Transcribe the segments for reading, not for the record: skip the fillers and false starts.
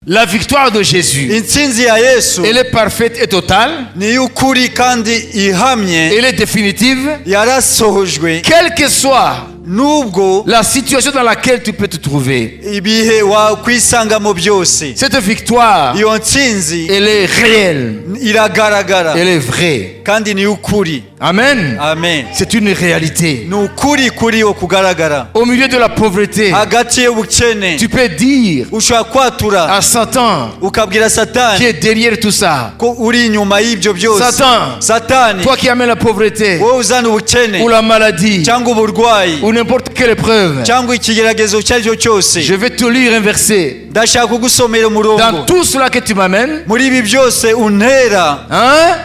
La victoire de Jésus, Intsinzi ya Yesu elle est parfaite et totale. Ni iy'ukuri kandi ihamye. Elle est définitive. Yarasohojwe. Quelle que soit Nubwo la situation dans laquelle tu peux te trouver, ibihe wakwisangamo byose, cette victoire, iyo ntsinzi elle est réelle. Iragaragara. Elle est vraie. Kandi ni ukuri. Amen. Amen. C'est une réalité. Ni ukuri kuriyo kugaragara. Au milieu de la pauvreté, Hagati y'ubukene, tu peux dire ushobora kwatura à Satan ukabwira qui Satani est derrière tout ça, ko uri inyuma y'ibyo byose, Satan, Satani, toi qui amènes la pauvreté wowe uzana ubukene ou la maladie cyangwa uburwayi ou n'importe quelle épreuve, cyangwa ikigeragezo icyo ari cyo cyose, je vais te lire un verset. Ndashaka kugusomera umurongo. Dans tout cela que tu m'amènes, Muri ibi byose untera, hein,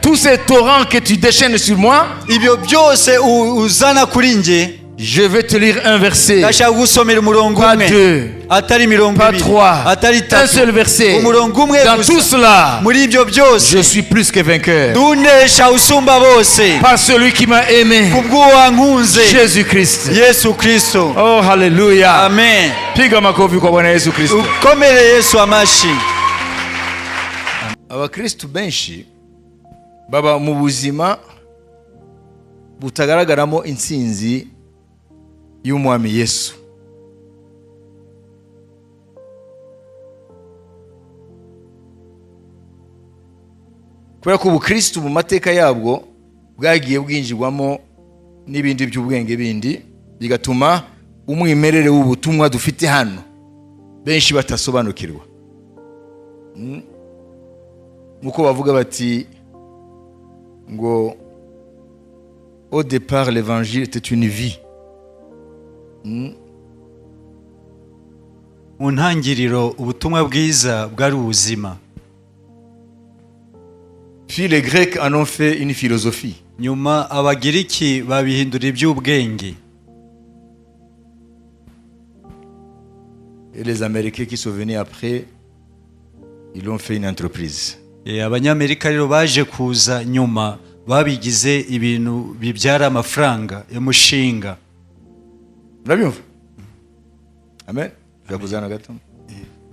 tous ces torrents que tu déchaînes sur moi, ibyo byose uzana kuri njye, je vais te lire un verset. Ndashaka kugusomera umurongo Pas umwe, deux, atari imirongo pas ibiri, trois, atari un itatu, seul verset. umurongo umwe Dans gusa. tout cela, Muri ibyo byose, je suis plus que vainqueur. Ndunesha usumba bose. Par celui qui m'a aimé, Kubw'uwankunze, Jésus-Christ. Yesu Kristo. Oh, hallelujah. Amen. Piga makofi kwa Bwana Yesu Kristo. Ukomere Yesu amashi. Abakristu benshi baba mu buzima butagaragaramo intsinzi y'umwami Yesu. Kubera ko ubukristu mu mateka yabwo bwagiye bwinjirwamo n'ibindi by'ubwenge bindi, bigatuma umwimerere w'ubutumwa dufite hano benshi batasobanukirwa. Nk'uko bavuga bati ngo au départ, l'évangile était une vie. Mu ntangiriro ubutumwa bwiza bwari ubuzima. Puis les Grecs en ont fait une philosophie. Nyuma Abagiriki babihindura iby'ubwenge. Et les Américains qui sont venus après, ils ont fait une entreprise. Eh, Abanyamerika rero baje kuza nyuma babigize ibintu bibyara amafaranga y'umushinga. Murabyumva? Amen. Turakuzana gato.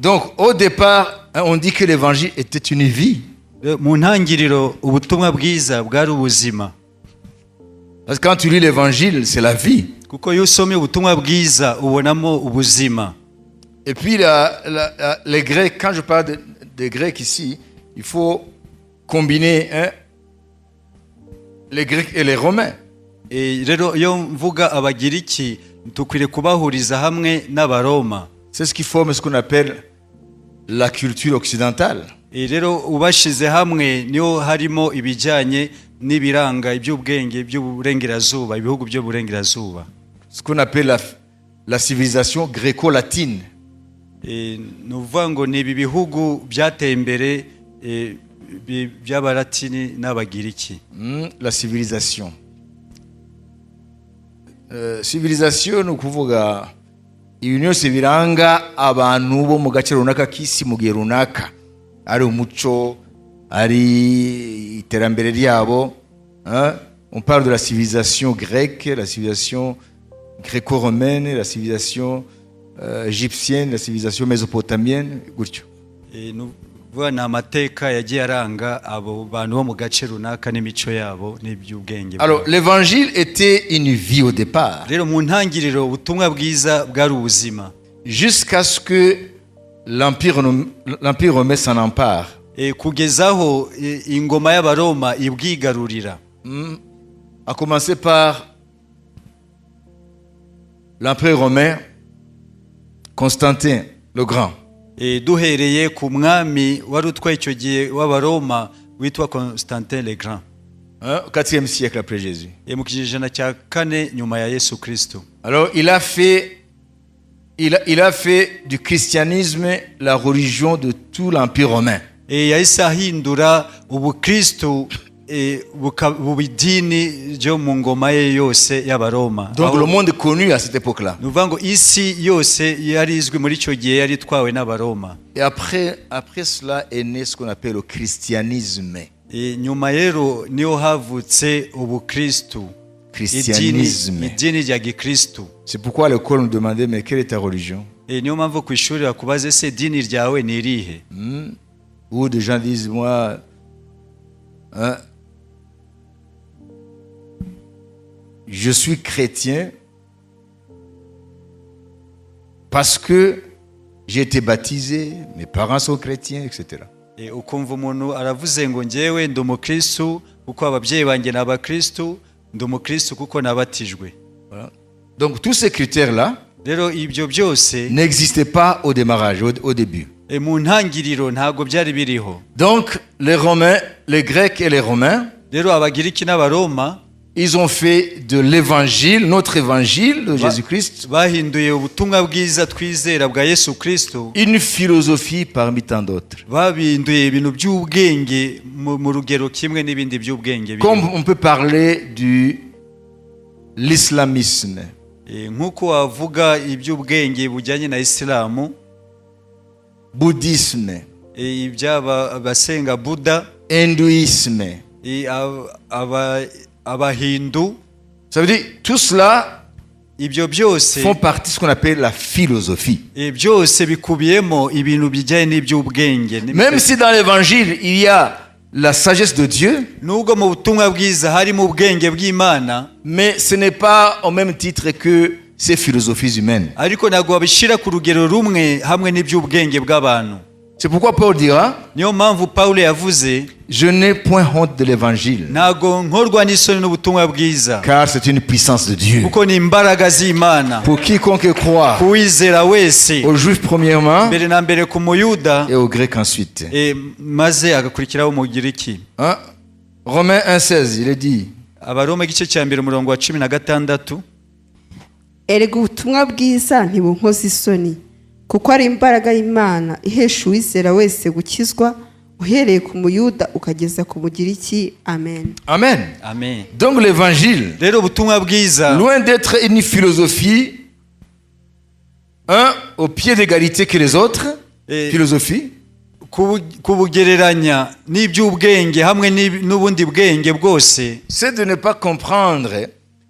Donc au départ, hein, on dit que l'évangile était une vie. Eh, mu ntangiriro ubutumwa bwiza bwari ubuzima. Parce que quand tu lis l'évangile, c'est la vie. Kuko iyo usomye ubutumwa bwiza ubonamo ubuzima. Et puis les Grecs, quand je parle des Grecs ici, il faut combiner, hein, les Grecs et les Romains. Eh, rero iyo mvuga Abagiriki dukwiriye kubahuriza hamwe n'Abaroma. C'est ce qui forme ce qu'on appelle la culture occidentale. Eh, rero ubashize hamwe niho harimo ibijyanye n'ibiranga iby'ubwenge by'uburengerazuba, ibihugu by'uburengerazuba. Ce qu'on appelle la civilisation gréco-latine. Eh, ni ukuvuga ngo ni ibi bihugu byateye imbere eh, by'Abalatini n'Abagiriki. La civilisation. Civilisation ni ukuvuga ibintu byose biranga abantu bo mu gace runaka k'isi mu gihe runaka, ari umuco, ari iterambere ryabo, hein. On parle de la civilisation grecque, la civilisation gréco-romaine, la civilisation égyptienne, la civilisation mésopotamienne, gutyo. Eh, ni ukuvuga ni amateka yagiye aranga abo bantu bo mu gace runaka n'imico yabo n'iby'ubwenge Alors bwabo. L'évangile était une vie au départ, Rero mu ntangiriro ubutumwa bwiza bwari ubuzima, jusqu'à ce que l'Empire romain s'en empare. Eh, kugeza aho eh, ingoma y'Abaroma ibwigarurira. À commencer par l'empereur romain Constantin le Grand. Eh, duhereye ku mwami wari utwaye icyo gihe w'Abaroma witwa Constantin le Grand. Hein, au 4e siècle après Jésus. Eh, mu kinyejana cya kane nyuma ya Yesu Kristo. Alors, il a fait du christianisme la religion de tout l'Empire romain. Eh, yahise ahindura ubukristu eh, buba idini ryo mu ngoma ye yose y'Abaroma. Donc, Aho- le monde connu à cette époque-là. Ni ukuvuga ngo isi yose yari izwi muri icyo gihe yari itwawe n'Abaroma. Et après cela est né ce qu'on appelle le christianisme. Eh, nyuma rero niho havutse ubukristu, idini Christianisme. idini rya gikristu. C'est pourquoi à l'école nous demandait, mais quelle est ta religion? Eh, niyo mpamvu ku ishuri bakubaze se idini ryawe ni irihe. Où des gens disent, moi, hein, je suis chrétien parce que j'ai été baptisé, mes parents sont chrétiens, etc. Eh, ukumva umuntu aravuze ngo ngewe ndi umukristu kuko ababyeyi banjye ni abakristu, ndi umukristu kuko nabatijwe. Voilà. Donc tous ces critères-là Rero ibyo byose n'existaient pas au démarrage, au début. Eh, mu ntangiriro ntabwo byari biriho. Donc les Romains, les Grecs et les Romains, Rero Abagiriki n'Abaroma ils ont fait de l'évangile, notre évangile de Jésus-Christ, bahinduye ubutumwa bwiza twizera bwa Yesu Kristo une philosophie parmi tant d'autres. Babihinduye ibintu by'ubwenge mu mu rugero kimwe n'ibindi by'ubwenge biriho. Comme on peut parler du l'islamisme, Eh, nk'uko wavuga iby'ubwenge bujyanye na isilamu, bouddhisme, eh, iby'aba abasenga Buda, hindouisme. Eh, abahindu. Ça veut dire tout cela Ibyo byose font partie de ce qu'on appelle la philosophie. Eh, byose bikubiyemo ibintu bijyanye n'iby'ubwenge. Même si dans l'évangile, il y a la sagesse de Dieu, Nubwo mu butumwa bwiza harimo ubwenge bw'Imana, mais ce n'est pas au même titre que ces philosophies humaines. Ariko ntabwo babishyira ku rugero rumwe hamwe n'iby'ubwenge bw'abantu. C'est pourquoi Paul dira, Niyo mpamvu Pawulo yavuze, je n'ai point honte de l'évangile, ntabwo nkorwa n'isoni n'ubutumwa bwiza, car c'est une puissance de Dieu. Kuko ni imbaraga z'Imana Pour quiconque croit, kuwizera wese, aux Juifs premièrement mbere na mbere ku Muyuda, et aux Grecs ensuite. Eh, maze agakurikiraho Umugiriki. Hein? Romains 1,16, il est dit, Abaroma igice cya mbere umurongo wa 16. Erega ubutumwa bwiza ntibunkoza isoni kuko ari imbaraga y'Imana ihesha uwizera wese gukizwa uhereye ku Muyuda ukageza ku Mugiriki. Amen. Amen. Amen. Donc l'évangile, Rero ubutumwa bwiza, loin d'être une philosophie, hein, au pied d'égalité que les autres, philosophies, kubugereranya n'iby'ubwenge hamwe n'ubundi bwenge bwose, c'est de ne pas comprendre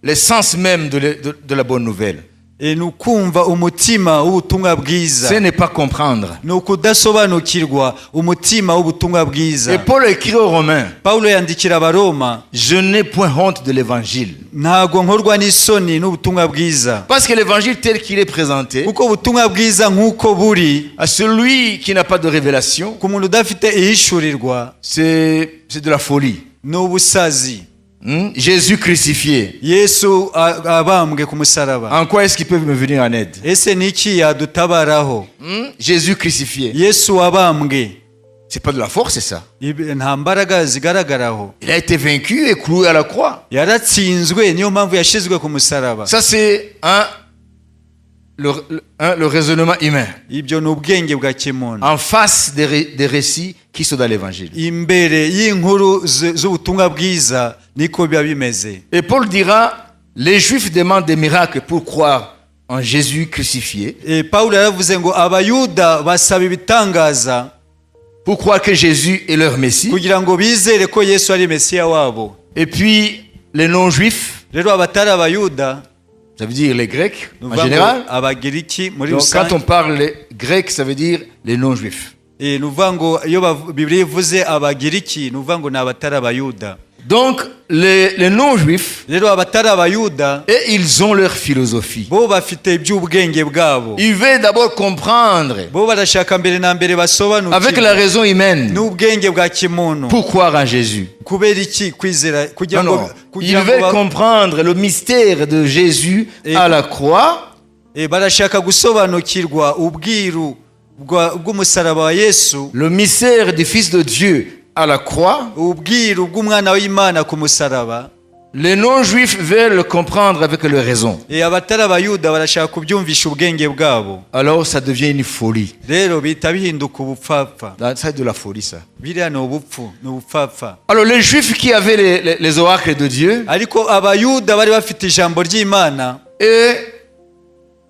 l'essence même de la bonne nouvelle. Eh, ni ukumva umutima w'ubutumwa bwiza. Ce n'est pas comprendre. Ni ukudasobanukirwa umutima w'ubutumwa bwiza. Et Paul écrit aux Romains, Pawulo yandikira Abaroma, je n'ai point honte de l'évangile. Ntabwo nkorwa n'isoni n'ubutumwa bwiza. Parce que l'évangile tel qu'il est présenté, Kuko ubutumwa bwiza nk'uko buri, à celui qui n'a pas de révélation, ku muntu udafite ihishurirwa, c'est de la folie. Ni ubusazi. Jésus crucifié. Yesu abambwe ku musaraba. En quoi est-ce qu'il peut me venir en aide? Ese ni iki yadutabaraho? Jésus crucifié. Yesu wabambwe. C'est pas de la force, c'est ça. Nta mbaraga zigaragaraho. Il a été vaincu et cloué à la croix. Yaratsinzwe niyo mpamvu yashyizwe ku musaraba. Ça, c'est le raisonnement humain Ibyo ni ubwenge bwa kimuntu en face des récits qui sont dans l'évangile. Imbere y'inkuru z'ubutumwa bwiza niko biba bimeze. Et Paul dira, les Juifs demandent des miracles pour croire en Jésus crucifié, Eh, Pawulo yaravuze ngo Abayuda basaba ibitangaza pour croire que Jésus est leur Messie. Kugira ngo bizere ko Yesu ari Mesiya wabo. Et puis, les non-juifs, Rero abatari Abayuda, ça veut dire les Grecs ni en ukuvuga ngo général. Abagiriki muri Donc, quand rusange. on parle les Grecs, ça veut dire les non-juifs. Eh, ni ukuvuga ngo iyo Bibiliya ivuze Abagiriki ni ukuvuga ngo ni abatari Abayuda. Donc, les non-juifs, Rero abatari Abayuda, et ils ont leur philosophie. Bo bafite iby'ubwenge bwabo. Ils veulent d'abord comprendre Bo barashaka mbere na mbere avec la basobanukirwe raison humaine n'ubwenge bwa kimuntu pour croire en Jésus. Kubera iki kwizera kugira Non, ngo non. Ils kugira ngo veulent comprendre le mystère de Jésus à la croix Eh, barashaka gusobanukirwa ubwiru bw'umusaraba wa Yesu, le mystère du Fils de Dieu à la croix. Ubwiru bw'umwana w'Imana ku musaraba. Les non-juifs veulent le comprendre avec leur raison. Eh, abatari Abayuda barashaka kubyumvisha ubwenge bwabo. Alors ça devient une folie. Rero bihita bihinduka ubupfapfa. Ça, c'est de la folie, ça. Biriya ni ubupfu ni ubupfapfa. Alors les juifs qui avaient les oracles de Dieu, Ariko Abayuda bari bafite ijambo ry'Imana, et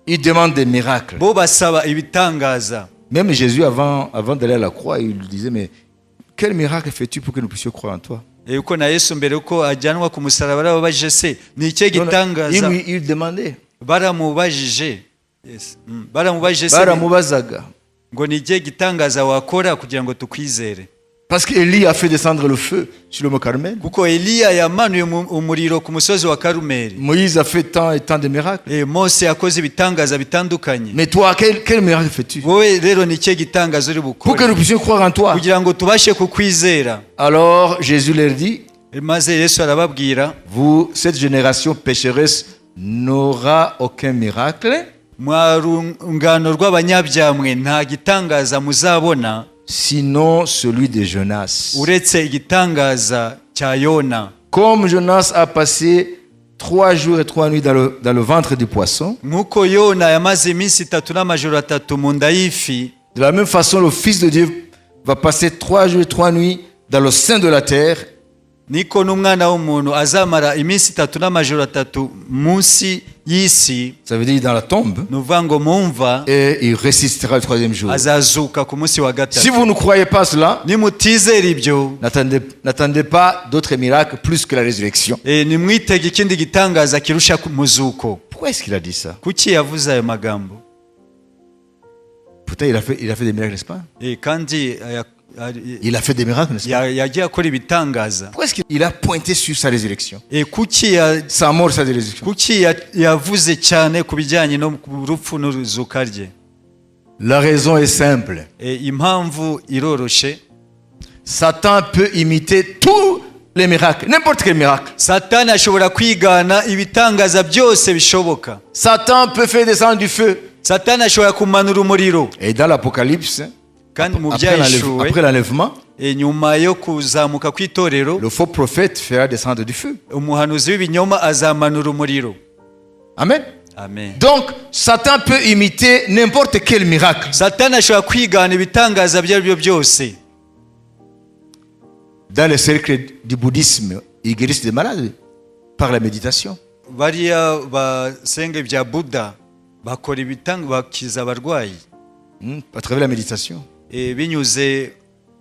ils demandent des miracles. Bo basaba ibitangaza. Même Jésus, avant d'aller à la croix, il lui disait, mais quel miracle fais-tu pour que nous puissions croire en toi? Eh, uko na Yesu mbere uko ajyanwa ku musaraba barababajije se ni ikihe Non, non, gitangaza. il demandait. Baramubajije Yes. Baramubajije se Baramubazaga. Ngo ni igihe gitangaza wakora kugira ngo tukwizere. Parce qu'Élie a fait descendre le feu sur le mont Carmel. Kuko Eliya yamanuye umuriro ku musozi wa Karumeli. Moïse a fait tant et tant de miracles. Mose yakoze ibitangaza bitandukanye. Mais toi, quel miracle fais-tu Wowe rero ni ikihe gitangaza uri pour que bukore nous puissions croire en toi? Kugira ngo tubashe kukwizera? Alors Jésus leur dit, Maze Yesu arababwira, vous, cette génération pécheresse n'aura aucun miracle, mwa rungano rw'abanyabyaha mwe nta gitangaza muzabona sinon celui de Jonas. Uretse igitangaza cya Yona. Comme Jonas a passé 3 jours et 3 nuits dans le ventre du poisson, Nk'uko Yona yamaze iminsi itatu n'amajoro atatu mu nda y'ifi, de la même façon, le Fils de Dieu va passer 3 jours et 3 nuits dans le sein de la terre. Niko n'umwana w'umuntu azamara iminsi itatu n'amajoro atatu munsi y'isi. Ça veut dire dans la tombe. Ni ukuvuga ngo mu mva. Et il ressuscitera le troisième jour. Azazuka ku munsi wa gatatu. Si vous ne croyez pas cela, Nimutizera ibyo, n'attendez pas d'autres miracles plus que la résurrection. Nimwitege ikindi gitangaza kirusha ku muzuko. Pourquoi est-ce qu'il a dit ça? Kuki yavuze ayo magambo? Pourtant, il a fait des miracles, n'est-ce pas? Kandi Il a fait des miracles, n'est-ce pas? Yagiye akora ibitangaza. Pourquoi est-ce qu'il a pointé sur sa résurrection? Kuki ya- Sa mort, sa résurrection. Kuki yavuze cyane ku bijyanye no ku rupfu n'uruzuka rye? La raison est simple. Impamvu iroroshe. Satan peut imiter tous les miracles, n'importe quel miracle. Satani ashobora kwigana ibitangaza byose bishoboka. Satan peut faire descendre du feu. Satani ashobora kumanura umuriro. Et dans l'Apocalypse, Kandi mu Byahishuwe, après l'enlèvement, nyuma yo kuzamuka kw'itorero, le faux prophète fera descendre du feu. Umuhanuzi w'ibinyoma azamanura umuriro. Amen. Amen. Donc, Satan peut imiter n'importe quel miracle. Satani ashobora kwigana ibitangaza ibyo ari byo byose. Dans le cercle du bouddhisme, ils guérissent des malades par la méditation. Bariya basenga ibya Buda bakora ibitanga bakiza abarwayi. À travers la méditation. Binyuze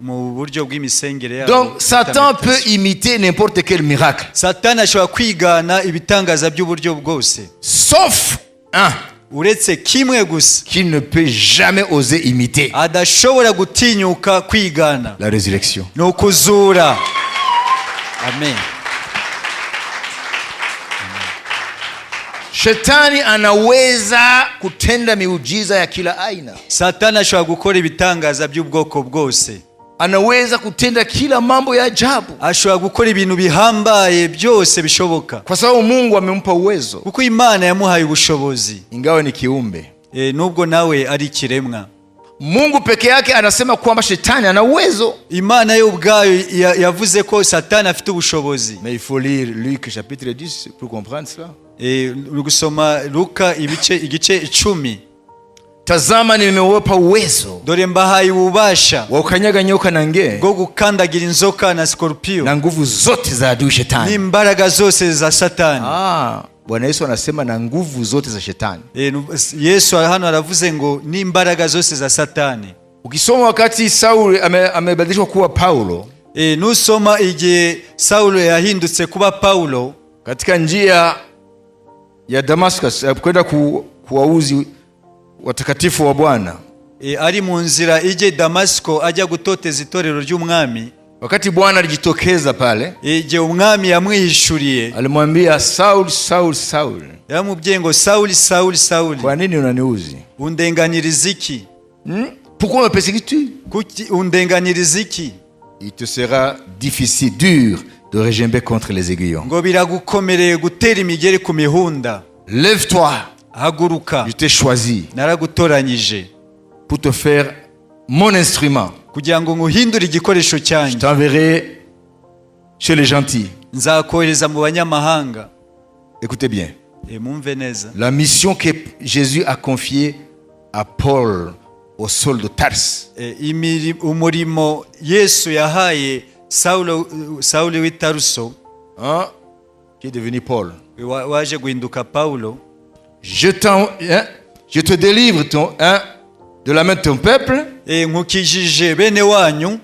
mu buryo bw'imisengere yabo. Donc, Satan peut imiter n'importe quel miracle. Satani ashobora kwigana ibitangaza by'uburyo bwose. Sauf un Uretse kimwe gusa qu'il ne peut jamais oser imiter. Adashobora gutinyuka kwigana. La résurrection. Ni ukuzura. Amen. Shetani anaweza kutenda miujiza ya kila aina. Satani ashobora gukora ibitangaza by'ubwoko bwose. Anaweza kutenda kila mambo ya ajabu. Ashobora gukora ibintu bihambaye byose bishoboka. Kwa sababu Mungu amempa uwezo. Kuko Imana yamuhaye ubushobozi. Ingawa ni kiumbe. Nubwo nawe ari ikiremwa. Mungu peke yake anasema kwamba shetani ana uwezo. Imana yo ubwayo yavuze ko Satani afite ubushobozi. Mais il faut lire Luc chapitre 10 pour comprendre cela. Uri gusoma Luka ibice igice 10. Tazama nimewapa uwezo Dore mbahaye ububasha wa kukanyaga nyoka na nge bwo gukandagira inzoka na sikorupiyo na nguvu zote za adui shetani. N'imbaraga zose za Satani. Ah, Bwana Yesu anasema na nguvu zote za shetani. Yesu hano aravuze ngo n'imbaraga zose za Satani. Ukisoma wakati Sauli amebadilishwa kuwa Paulo Nusoma igihe Saulo yahindutse kuba Paulo katika njia ya Damascus kwenda kuwauzi watakatifu wa Bwana. Ari mu nzira ijya i Damasiko ajya gutoteza itorero ry'Umwami. Wakati Bwana alijitokeza pale, Igihe Umwami yamwihishuriye, alimwambia, Saul, Saul, Saul, yaramubwiye ngo Sawuli, Sawuli, Sawuli, kwa nini unaniuzi? Undenganyiriza iki? Pourquoi me persécutes-tu? Kuki undenganyiriza iki? Il te sera difficile, dur de regimber contre les aiguillons. Ngo biragukomereye gutera imigeri ku mihunda. Lève-toi, Haguruka, je t'ai choisi naragutoranyije pour te faire mon instrument. Kugira ngo nguhindure igikoresho Je cyanjye. t'enverrai chez les gentils. Nzakohereza mu banyamahanga. Écoutez bien. Mumve neza. La mission que Jésus a confiée à Paul au Saul de Tarse, Umurimo Yesu yahaye Saulo, Sawuli w'i Taruso, hein, qui est devenu Paul. Waje guhinduka Paulo. Hein, je te délivre hein, de la main de ton peuple Nkukijije bene wanyu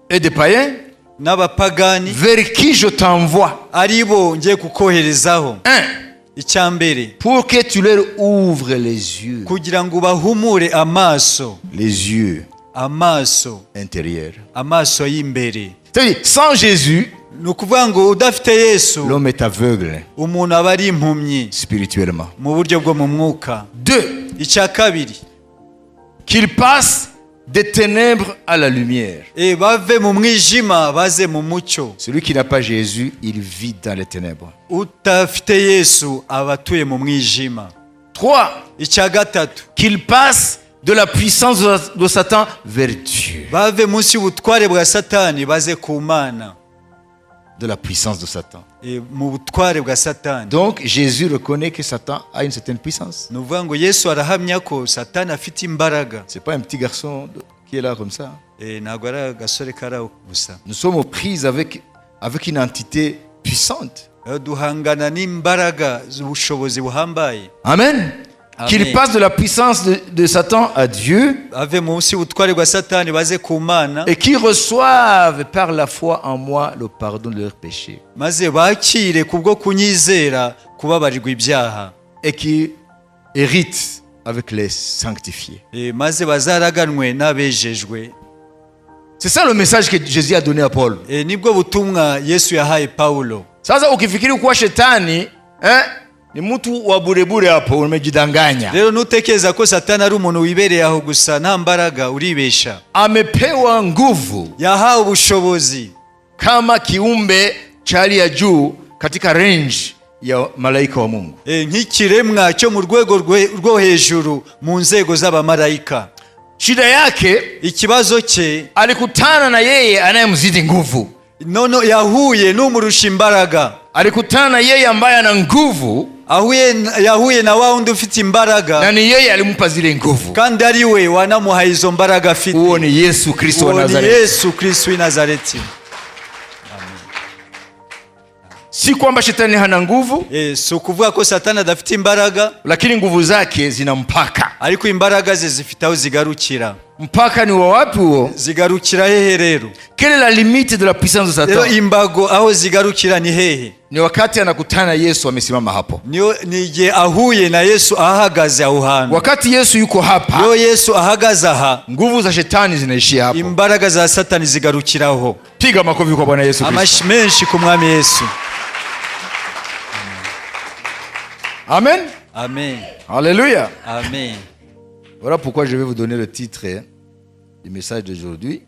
et des païens n'abapagani vers qui je t'envoie. Ari bo ngiye kukoherezaho. Un, Icya mbere, pour que tu leur ouvres les yeux, kugira ngo ubahumure amaso, les yeux amaso intérieurs. Amaso y'imbere. C'est-à-dire, sans Jésus, Ni ukuvuga ngo udafite Yesu, l'homme est aveugle umuntu aba ari impumyi spirituellement. Mu buryo bwo mu mwuka. Deux, Icya kabiri, qu'il passe des ténèbres à la lumière. Bave mu mwijima baze mu mucyo. Celui qui n'a pas Jésus, il vit dans les ténèbres. Udafite Yesu aba atuye mu mwijima. Trois, Icya gatatu, qu'il passe de la puissance de Satan vers Dieu. Bave munsi y'ubutware bwa Satani baze ku Mana. De la puissance de Satan. Mu butware bwa Satani. Donc Jésus reconnaît que Satan a une certaine puissance. Ni ukuvuga ngo Yesu arahamya ko Satani afite imbaraga. C'est pas un petit garçon qui est là comme ça. Ntabwo ari agasore kari aho gusa. Nous sommes aux prises avec une entité puissante. Duhangana n'imbaraga z'ubushobozi buhambaye. Amen. Amen. Qu'il passe de la puissance de Satan à Dieu Bave munsi y'ubutware bwa Satani baze ku Mana, et qu'ils reçoivent par la foi en moi le pardon de leurs péchés maze bakire kubwo kunyizera kubabarirwa ibyaha, et qui héritent avec les sanctifiés. Maze bazaraganwe n'abejejwe. C'est ça le message que Jésus a donné à Paul. Nibwo butumwa Yesu yahaye Pawulo. Sasa ukifikiri kuwa shetani ni mtu wa burebure hapo, umejidanganya. Rero nutekereza ko Satani ari umuntu wibereye aho gusa nta mbaraga, uribesha. Amepewa nguvu Yahawe ubushobozi kama kiumbe cha hali ya juu katika range ya malaika wa Mungu. Nk'ikiremwa cyo mu rwego rwo hejuru mu nzego z'abamarayika. Shida yake, Ikibazo cye, alikutana na yeye anayemzidi nguvu. None yahuye n'umurusha imbaraga. Alikutana na yeye ambaye ana nguvu Ahuye, yahuye na wa wundi ufite imbaraga, na ni yeye alimpa zile nguvu. Kandi ari we wanamuhaye izo mbaraga afite. Huo ni Yesu Kristo wa Uwo ni Nazareti. Yesu Kristo w'i Nazareti. Si kwamba shetani hana nguvu, Si ukuvuga ko Satani adafite imbaraga, lakini nguvu zake zina mpaka. Ariko imbaraga ze zifite aho zigarukira. Mpaka ni wa wapi huo? Zigarukira hehe rero? Quelle est la limite de la puissance de Rero Satan? imbago aho zigarukira ni hehe? Ni wakati anakutana Yesu amesimama hapo. Niyo ni igihe ahuye na Yesu ahagaze aho hantu. Wakati Yesu yuko hapa, Iyo Yesu ahagaze aha, nguvu za shetani zinaishia hapo. Imbaraga za Satani zigarukiraho. Piga makofi kwa Bwana Yesu Kristo. Amashyi menshi ku Mwami Yesu. Amen. Amen. Alléluia. Amen. Voilà pourquoi je vais vous donner le titre, hein, du message d'aujourd'hui.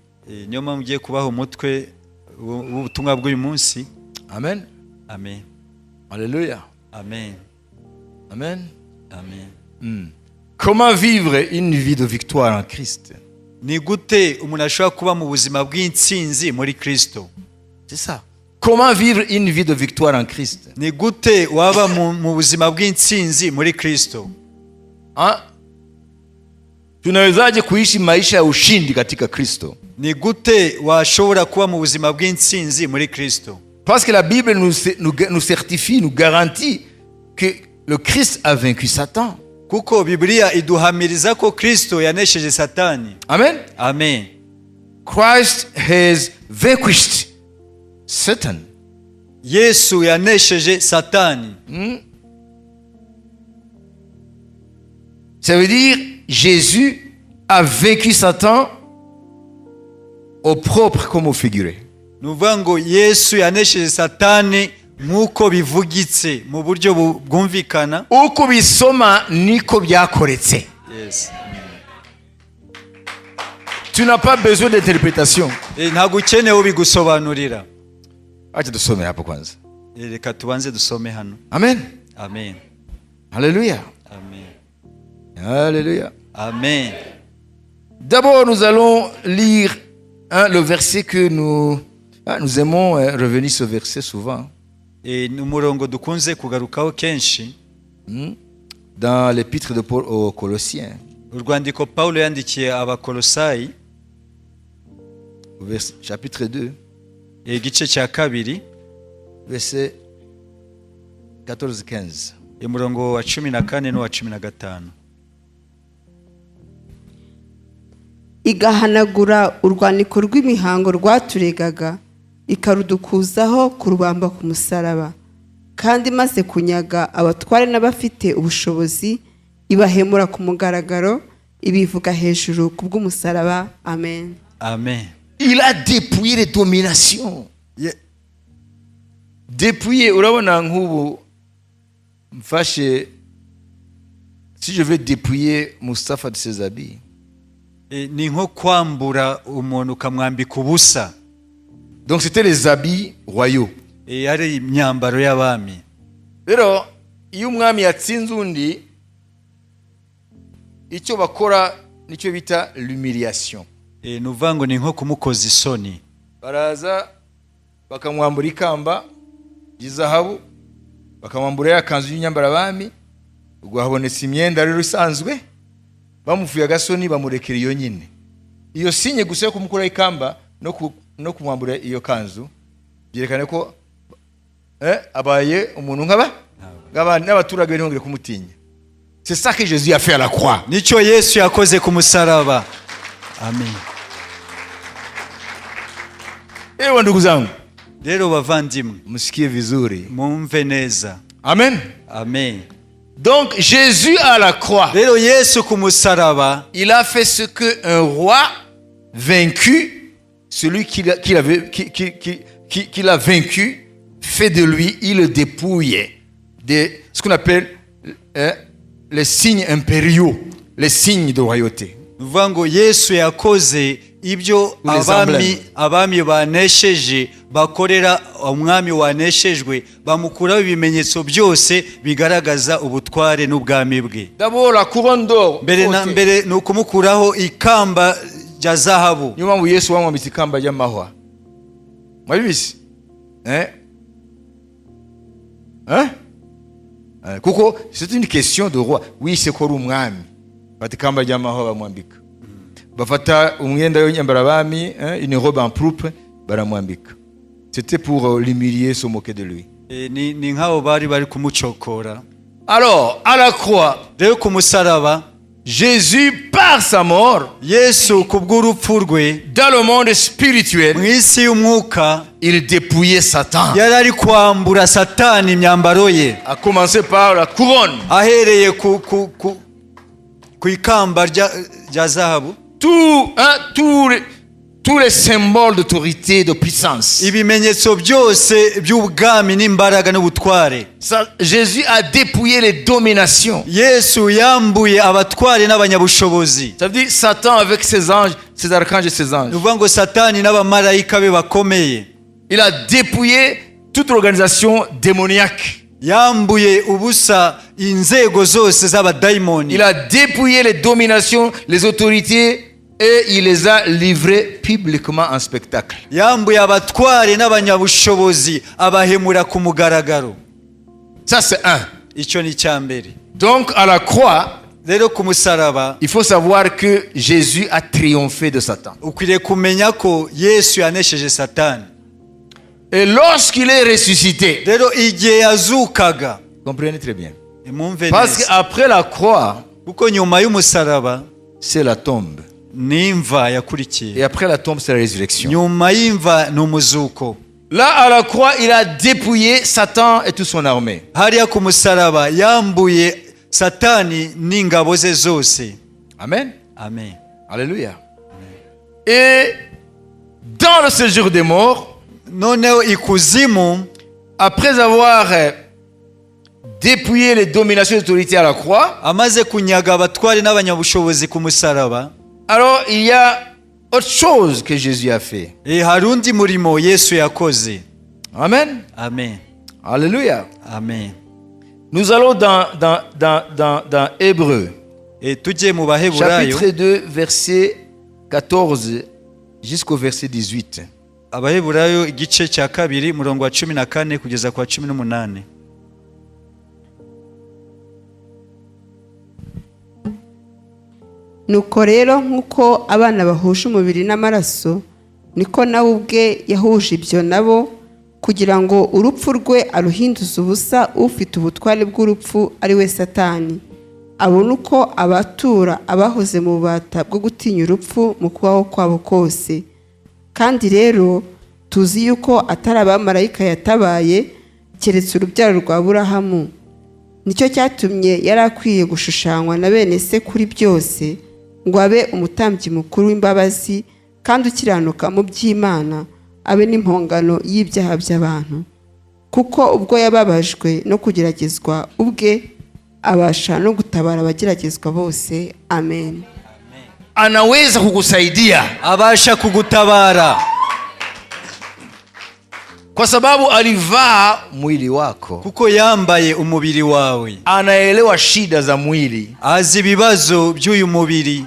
Niyo mpamvu ugiye kubaha umutwe w'ubutumwa bw'uyu munsi. Amen. Amen. Alléluia. Amen. Amen. Amen. Comment vivre une vie de victoire en Christ? Ni gute umuntu ashobora kuba mu buzima bw'intsinzi muri Kristo? C'est ça. Comment vivre une vie de victoire en Christ? Ni gute waba mu buzima bw'intsinzi muri Kristo? Hein? Tunawezaje kuishi maisha ya ushindi katika Kristo? Ni gute washobora kuba mu buzima bw'intsinzi muri Kristo? Parce que la Bible nous certifie, nous garantit que le Christ a vaincu Satan. Kuko Bibiliya iduhamiriza ko Kristo yanesheje Satani. Amen. Amen. Christ has vanquished Satan. Yesu yanesheje Satani. Ça veut dire Jésus a vaincu Satan au propre comme au figuré. Ni ukuvuga ngo Yesu yanesheje Satani nk'uko bivugitse mu buryo bwumvikana. Uko bisoma niko byakoretse. Yes. Tu n'as pas besoin d'interprétation. Ntabwo ukeneye ubigusobanurira. Acha tusome hapo kwanza. Reka tubanze dusome hano. Amen. Amen. Alléluia. Amen. Alléluia. Amen. D'abord, nous allons lire, hein, le verset que nous, hein, nous aimons, hein, revenir ce verset souvent. Ni umurongo dukunze kugarukaho kenshi. Dans l'épître de Paul aux Colossiens, Urwandiko Pawulo yandikiye Abakolosayi, au chapitre 2, igice cya kabiri, verset 14-15. Umurongo wa 14 n'uwa 15. Igahanagura urwandiko rw'imihango rwaturegaga, ikarudukuzaho kurubamba ku musaraba. Kandi imaze kunyaga abatware n'abafite ubushobozi, ibahemura ku mugaragaro, ibivuga hejuru ku bw'umusaraba. Amen. Amen. Il a dépouillé les dominations. Dépouillé, urabona nk'ubu mfashe, si je veux dépouiller Mustafa de ses habits, Ni nko kwambura umuntu ukamwambika ubusa. Donc c'était les habits royaux. Ari imyambaro y'abami. Rero iyo umwami yatsinze undi, icyo bakora nicyo bita l'humiliation. Ni ukuvuga ngo ni nko kumukoza isoni. Baraza bakamwambura ikamba ry'izahabu, bakamwambura ya kanzu y'imyambaro abami, ubwo habonetse imyenda rero isanzwe. Bamufuye agasoni, bamurekera iyo nyine, iyo signe gusa yo kumukuraho ikamba no kumwambura iyo kanzu byerekana ko abaye umuntu nk'aba nk'abandi, n'abaturage ntibongere kumutinya. C'est ça que Jésus a fait à la croix. Nicyo Yesu yakoze ku musaraba. Amen. Ewa ndugu zangu, Rero bavandimwe, msikie vizuri. Mwumve neza. Amen. Amen. Donc Jésus à la croix, Rero Yesu ku musaraba, il a fait ce que un roi vaincu, celui qui l'avait, qui l'a vaincu, fait de lui, il le dépouille de ce qu'on appelle, hein, les signes impériaux, les signes de royauté. Ni ukuvuga ngo Yesu yakoze ibyo Les abami emblèmes. Abami banesheje bakorera umwami waneshejwe, bamukuraho ibimenyetso byose bigaragaza ubutware n'ubwami bwe. D'abord, la couronne d'or. Mbere na Ôtée. mbere ni ukumukuraho ikamba rya zahabu. Niyo mpamvu Yesu bamwambitse ikamba ry'amahwa. Mwabizi, eh? Hein? Kuko c'est une question de roi, wise ko ari umwami, bafata ikamba ry'amahwa bamwambika, bafata umwenda w'imyambaro abami, hein, une robe en pourpre, baramwambika. C'était pour l'humilier, se moquer de lui. Ni nk'abo bari kumucokora. Alors, à la croix, Rero ku musaraba, Jésus, par sa mort, Yesu ku bw'urupfu rwe, dans le monde spirituel, mu isi y'umwuka, il dépouillait Satan, yari ari kwambura Satani imyambaro ye, à commencer par la couronne. Ahereye ku ikamba rya zahabu. Tout, hein, tous les symboles d'autorité, de puissance. Ibimenyetso byose by'ubwami n'imbaraga n'ubutware. Ça, Jésus a dépouillé les dominations. Yesu yambuye abatware n'abanyabushobozi. Ça veut dire Satan avec ses anges, ses archanges et ses anges. Ni ukuvuga ngo Satani n'abamarayika be bakomeye. Il a dépouillé toute l'organisation démoniaque. Yambuye ubusa inzego zose z'abadayimoni. Il a dépouillé les dominations, les autorités et il les a livrées publiquement en spectacle. Yambuye abatware n'abanyabushobozi, abahemura ku mugaragaro. Ça, c'est un. Icyo ni icya mbere. Donc, à la croix, Rero ku musaraba, il faut savoir que Jésus a triomphé de Satan. Ukwiriye kumenya ko Yesu yanesheje Satani. Et lorsqu'il est ressuscité, Rero igihe yazukaga, comprenez très bien. Mwumve Parce neza, qu'après la croix, kuko nyuma y'umusaraba c'est la tombe. N'imva yakurikiye. Et après la tombe, c'est la résurrection. Nyuma y'imva ni umuzuko. Là, à la croix, il a dépouillé Satan et toute son armée. Hariya ku musaraba yambuye Satani n'ingabo ze zose. Amen. Amen. Alléluia. Et dans le séjour des morts, Noneho ikuzimu, après avoir dépouillé les dominations et autorités à la croix, amaze kunyaga abatware n'abanyabushobozi ku musaraba, alors il y a autre chose que Jésus a fait. Hari undi murimo Yesu yakoze. Amen. Amen. Alléluia. Amen. Nous allons dans Hébreu, Tujye mu Baheburayo, chapitre 2, verset 14 jusqu'au verset 18. Abaheburayo igice cya kabiri, umurongo wa 14 kugeza ku wa 18. Nuko rero nk'uko abana bahuje umubiri n'amaraso, niko nawe ubwe yahuje ibyo nabo, kugira ngo urupfu rwe aruhinduze ubusa ufite ubutware bw'urupfu, ari we Satani, abone uko abatura abahoze mu bubata bwo gutinya urupfu mu kubaho kwabo kose. Kandi rero tuzi yuko atari abamarayika yatabaye, Keretse urubyaro rwa Burahamu. Nicyo cyatumye yari akwiye gushushanywa na bene se kuri byose, ngo abe umutambyi mukuru w'imbabazi kandi ukiranuka mu by'Imana, abe n'impongano y'ibyaha by'abantu. Kuko ubwo yababajwe no kugeragezwa ubwe, abasha no gutabara abageragezwa bose. Amen. Anaweza kukusaidia Abasha kugutabara kwa sababu alivaa mwili wako. Kuko yambaye umubiri wawe. Anaelewa shida za mwili. Azi ibibazo by'uyu mubiri.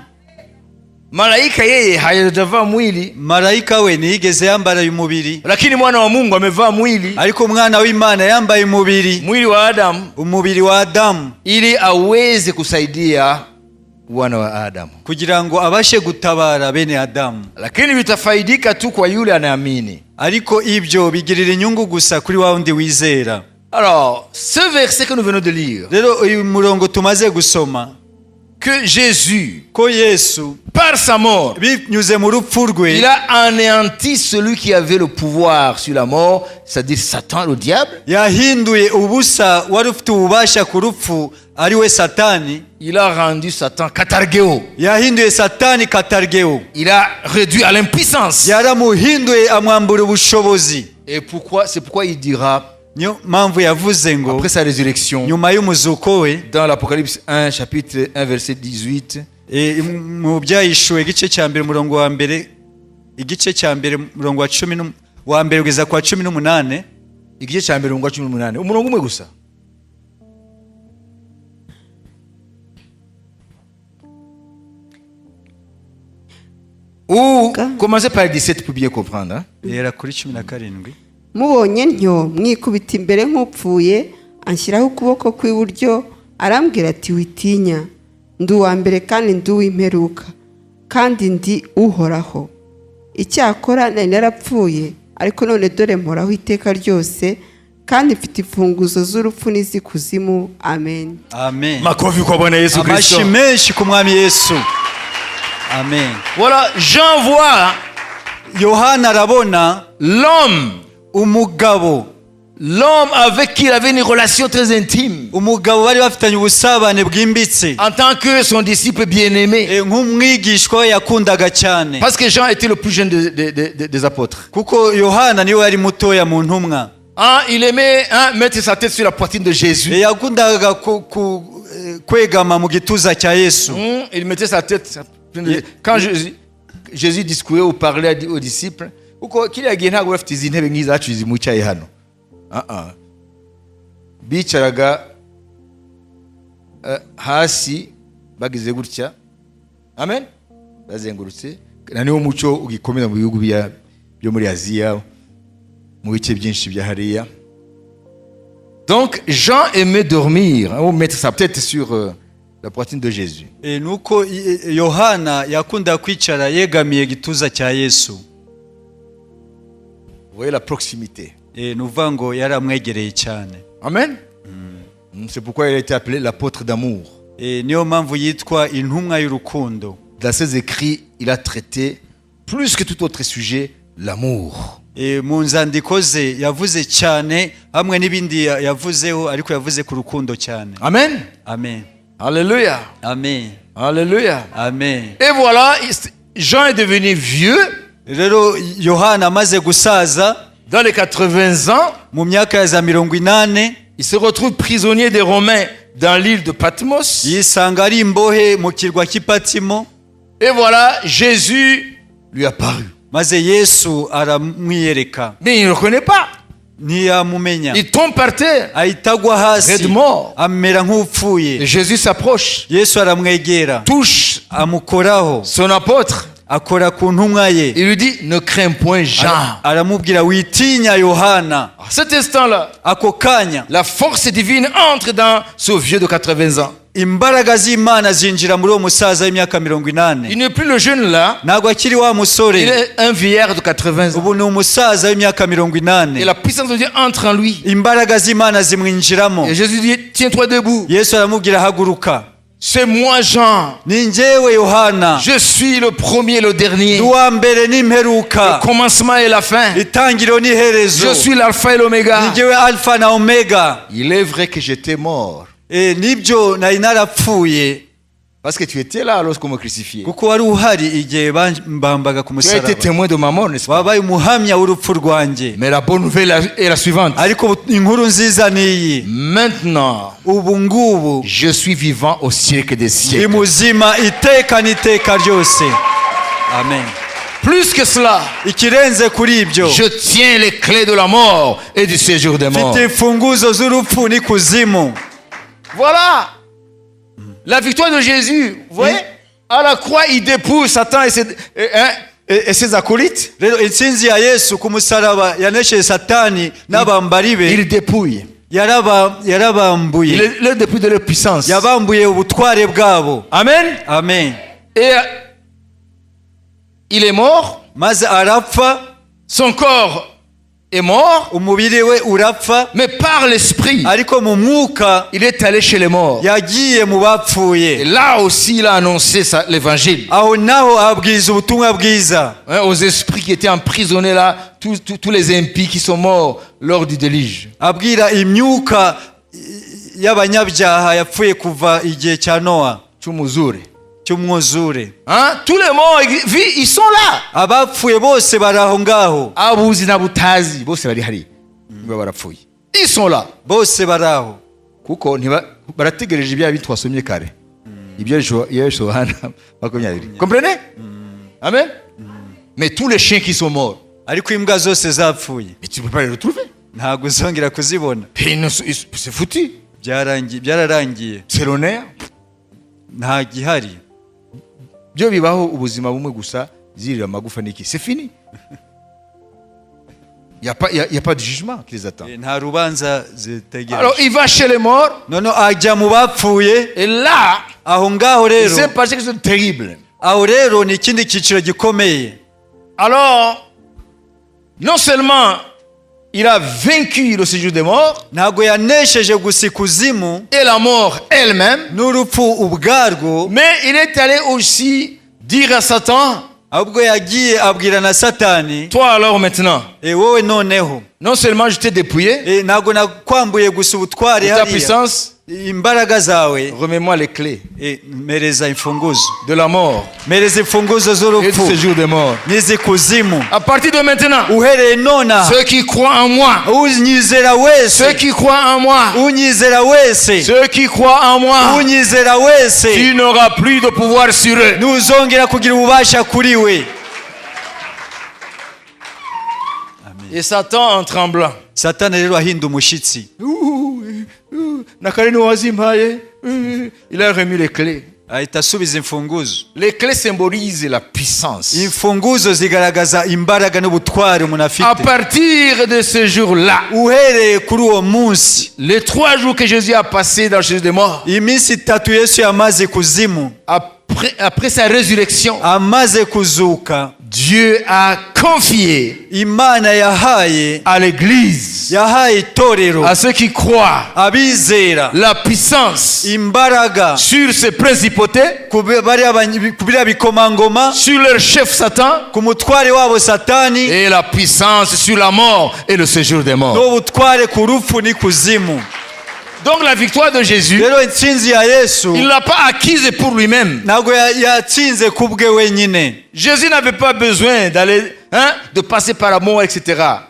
Malaika yeye hajavaa mwili, Marayika we ntiyigeze yambara uyu mubiri, lakini mwana wa Mungu amevaa mwili, ariko umwana w'Imana yambaye umubiri, mwili wa Adamu, umubiri wa Adamu, ili aweze kusaidia wana wa Adamu. Kugira ngo abashe gutabara bene Adamu. Lakini vitafaidika tu kwa yule anaamini. Ariko ibyo bigirira inyungu gusa kuri wa wundi wizera. Alors, ce verset que nous venons de lire, Rero uyu murongo tumaze gusoma, que Jésus, ko Yesu par sa mort, binyuze mu rupfu rwe, il a anéanti celui qui avait le pouvoir sur la mort, c'est-à-dire Satan, le diable. Yahinduye ubusa wari ufite ububasha ku rupfu, ari we Satani. Il a rendu Satan katargeo. Yahinduye Satani katargeo. Il a réduit à l'impuissance. Yaramuhinduye amwambura ubushobozi. Et pourquoi? C'est pourquoi il dira, Niyo mpamvu yavuze ngo après sa résurrection, nyuma y'umuzuko we, dans l'Apocalypse 1, chapitre 1, verset 18, mu Byahishuwe igice cya mbere umurongo wa mbere, igice cya mbere umurongo wa cumi wa mbere kugeza kwa 18. Igice cya mbere umurongo wa 18, umurongo umwe gusa. Ou commencez par le 17 pour bien comprendre, hein. Rera kuri 17. Mubonye ntyo mwikubita imbere nk'upfuye, anshyiraho ukuboko kw'iburyo, arambwira ati: "Witinya, ndi uwa mbere kandi ndi uw'imperuka, kandi ndi Uhoraho. Icyakora nari narapfuye, ariko none dore mporaho iteka ryose, kandi mfite imfunguzo z'urupfu n'iz'ikuzimu. Amen." Amen. Makofi kwa Bwana Yesu Amashyi Kristo. Menshi ku Mwami Yesu. Amen. Voilà, Jean voit Yohana arabona l'homme, umugabo, l'homme avec qui il avait une relation très intime, umugabo bari bafitanye ubusabane bwimbitse, en tant que son disciple bien-aimé. Nk'umwigishwa we yakundaga cyane. Parce que Jean était le plus jeune des apôtres. Kuko Yohana niwe yari mutoya mu ntumwa. Hein, il aimait, hein, mettre sa tête sur la poitrine de Jésus. Yakundaga kwegama mu gituza cya Yesu. Il mettait sa tête sur la poitrine de Jésus. Quand Jésus discourait ou parlait aux disciples, kuko kiriya gihe ntabwo bafite izi ntebe nk'izacu izi mwicaye hano. Ah, ah. Bicaraga hasi bagize gutya, amen, bazengurutse. Na niwo muco ugikomeza mu bihugu byo muri Aziya, mu bice byinshi bya hariya. Donc Jean aimait dormir, hein, ou mettre sa tête sur la poitrine de Jésus. Nuko Yohana yakundaga kwicara yegamiye igituza cya Yesu. Vous voyez la proximité. Ni ukuvuga ngo yaramwegereye cyane. Amen. C'est pourquoi il a été appelé l'apôtre d'amour. Niyo mpamvu yitwa intumwa y'urukundo. Dans ses écrits, il a traité plus que tout autre sujet l'amour. Mu nzandiko ze yavuze cyane hamwe n'ibindi yavuzeho, ariko yavuze ku rukundo cyane. Amen. Amen. Alléluia. Amen. Alléluia. Amen. Et voilà, Jean est devenu vieux Rero Yohana amaze gusaza, dans les 80 ans. Mu myaka ya za 80, Il se retrouve prisonnier des Romains dans l'île de Patmos. Yisanga ari imbohe mu kirwa cy'i Patimo. Et voilà, Jésus lui apparut. Maze Yesu aramwiyereka. Mais il ne le reconnaît pas. Ntiyamumenya. Il tombe par terre. Ahita agwa hasi, Raide mort. Amera nk'upfuye. Et Jésus s'approche, Yesu aramwegera, touche amukoraho, son apôtre. Akora ku ntumwa ye. Il lui dit: "Ne crains point, Jean." Aramubwira: "Witinya Yohana." À cet instant-là, Ako kanya, la force divine entre dans ce vieux de 80 ans. Imbaraga z'Imana zinjira muri uwo musaza w'imyaka 80. Il n'est plus le jeune là, Ntabwo akiri wa musore, il est un vieillard de 80 ans. Ubu ni umusaza w'imyaka 80. Et la puissance de Dieu entre en lui. Imbaraga z'Imana zimwinjiramo. Et Jésus dit: "Tiens-toi debout." Yesu aramubwira: "Haguruka." C'est moi, Jean. Ni njyewe Yohana. Je suis le premier et le dernier. Ndi uwa mbere n'imperuka. Le commencement et la fin. Itangiriro n'iherezo. Je suis l'alpha et l'oméga. Ni njyewe alpha na omega. Il est vrai que j'étais mort. Eh, nibyo nari narapfuye. Parce que tu étais là lorsqu'on me crucifiait. Kuko wari uhari igihe bambambaga ku Tu as été musaraba. témoin de ma mort, n'est-ce pas? Wabaye umuhamya w'urupfu rwanjye. Mais la bonne nouvelle est la suivante. Ariko inkuru nziza ni iyi. Maintenant, ubu ngubu je suis vivant au siècle des ndi siècles. Muzima iteka n'iteka ryose. Amen. Plus que cela, ikirenze kuri ibyo, je tiens les clés de la mort et du séjour des morts. Mfite imfunguzo z'urupfu n'ikuzimu. Voilà la victoire de Jésus. Vous voyez? À la croix, il dépouille Satan hein, et ses acolytes. Rero intsinzi ya Yesu ku musaraba yanesheje Satani n'abambari be. Il dépouille. Yarabambuye. Il les dépouille de leur puissance. Yabambuye ubutware bwabo. Amen. Amen. Et il est mort. Maze arapfa. Son corps est mort. Umubiri we urapfa. Mais par l'Esprit, ariko mu mwuka, il est allé chez les morts. Yagiye mu bapfuye. Et là aussi, il a annoncé l'évangile. Aho naho abwiriza ubutumwa bwiza. Hein, aux esprits qui étaient emprisonnés là, tous les impies qui sont morts lors du déluge. Abwira imyuka y'abanyabyaha yapfuye kuva igihe cya Nowa. Cy'umwuzure. Cy'umwuzure. Hein? Tous les morts, ils sont là. Abapfuye bose bari aho ngaho. Abuzi n'abutazi bose bari hari niba barapfuye, ils sont là. Bose bari aho. Kuko barategereje ibya bindi twasomye kare, ibyo Yohana 20. Comprenez? Amen. Mais tous les chiens qui sont morts, ariko imbwa zose zapfuye, mais tu peux pas les retrouver. Ntabwo uzongera kuzibona. Et ils ne sont- ils- c'est foutu. Byarangiye, byararangiye. C'est l'honneur. Nta gihari. Byo bibaho ubuzima bumwe gusa, zirira amagufa niki, c'est fini. Il y a pas de jugement qui les attend. Eh, nta rubanza zitegereje. Alors il va chez les morts Noneho ajya mu bapfuye. Et là, aho ngaho il rero, s'est passé quelque chose de terrible. Aho rero ni ikindi cyiciro gikomeye. Alors, non seulement il a vaincu le séjour des morts ntabwo yanesheje gusa ikuzimu et la mort elle-même, n'urupfu ubwarwo, mais il est allé aussi dire à Satan, ahubwo yagiye abwira na Satani, toi alors maintenant, e, wowe noneho, non seulement je t'ai dépouillé e, ntabwo nakwambuye gusa ubutware de ta hariya, puissance, imbaraga zawe, remets-moi les clés e, mpereza imfunguzo, de la mort mpereza imfunguzo et du z'urupfu séjour des morts. n'izikuzimu. À partir de maintenant, uhereye nonaha, ceux qui croient en moi, unyizera wese, ceux qui croient en moi, unyizera wese, ceux qui croient en moi, unyizera wese, tu n'auras plus de pouvoir sur eux. Ntuzongera kugira ububasha kuri we. Et Satan en tremblant. Satani rero ahinda umushyitsi. Ouh, ouh, Nakari wazimpaye. Ouh. Il a remis les clés. Ahita asubiza imfunguzo. Les clés symbolisent la puissance. Imfunguzo zigaragaza imbaraga n'ubutware umuntu À afite. Partir de ce jour-là, uhereye kuri uwo munsi, les 3 jours que Jésus a passés dans le séjour des morts, iminsi 3 Yesu yamaze ikuzimu, après sa résurrection, amaze kuzuka, Dieu a confié Imana yahaye, à l'Église, yahaye itorero, à ceux qui croient, abizera, la puissance imbaraga sur ces principautés, ku ku biriya bikomangoma, sur leur chef Satan, ku mutware wabo Satani, et la puissance sur la mort et le séjour des morts. N'ubutware ku rupfu n'ikuzimu. Donc la victoire de Jésus, rero intsinzi ya Yesu, il ne l'a pas acquise pour lui-même. Ntabwo yatsinze ku bwe wenyine. Jésus n'avait pas besoin d'aller, hein, de passer par la mort, etc.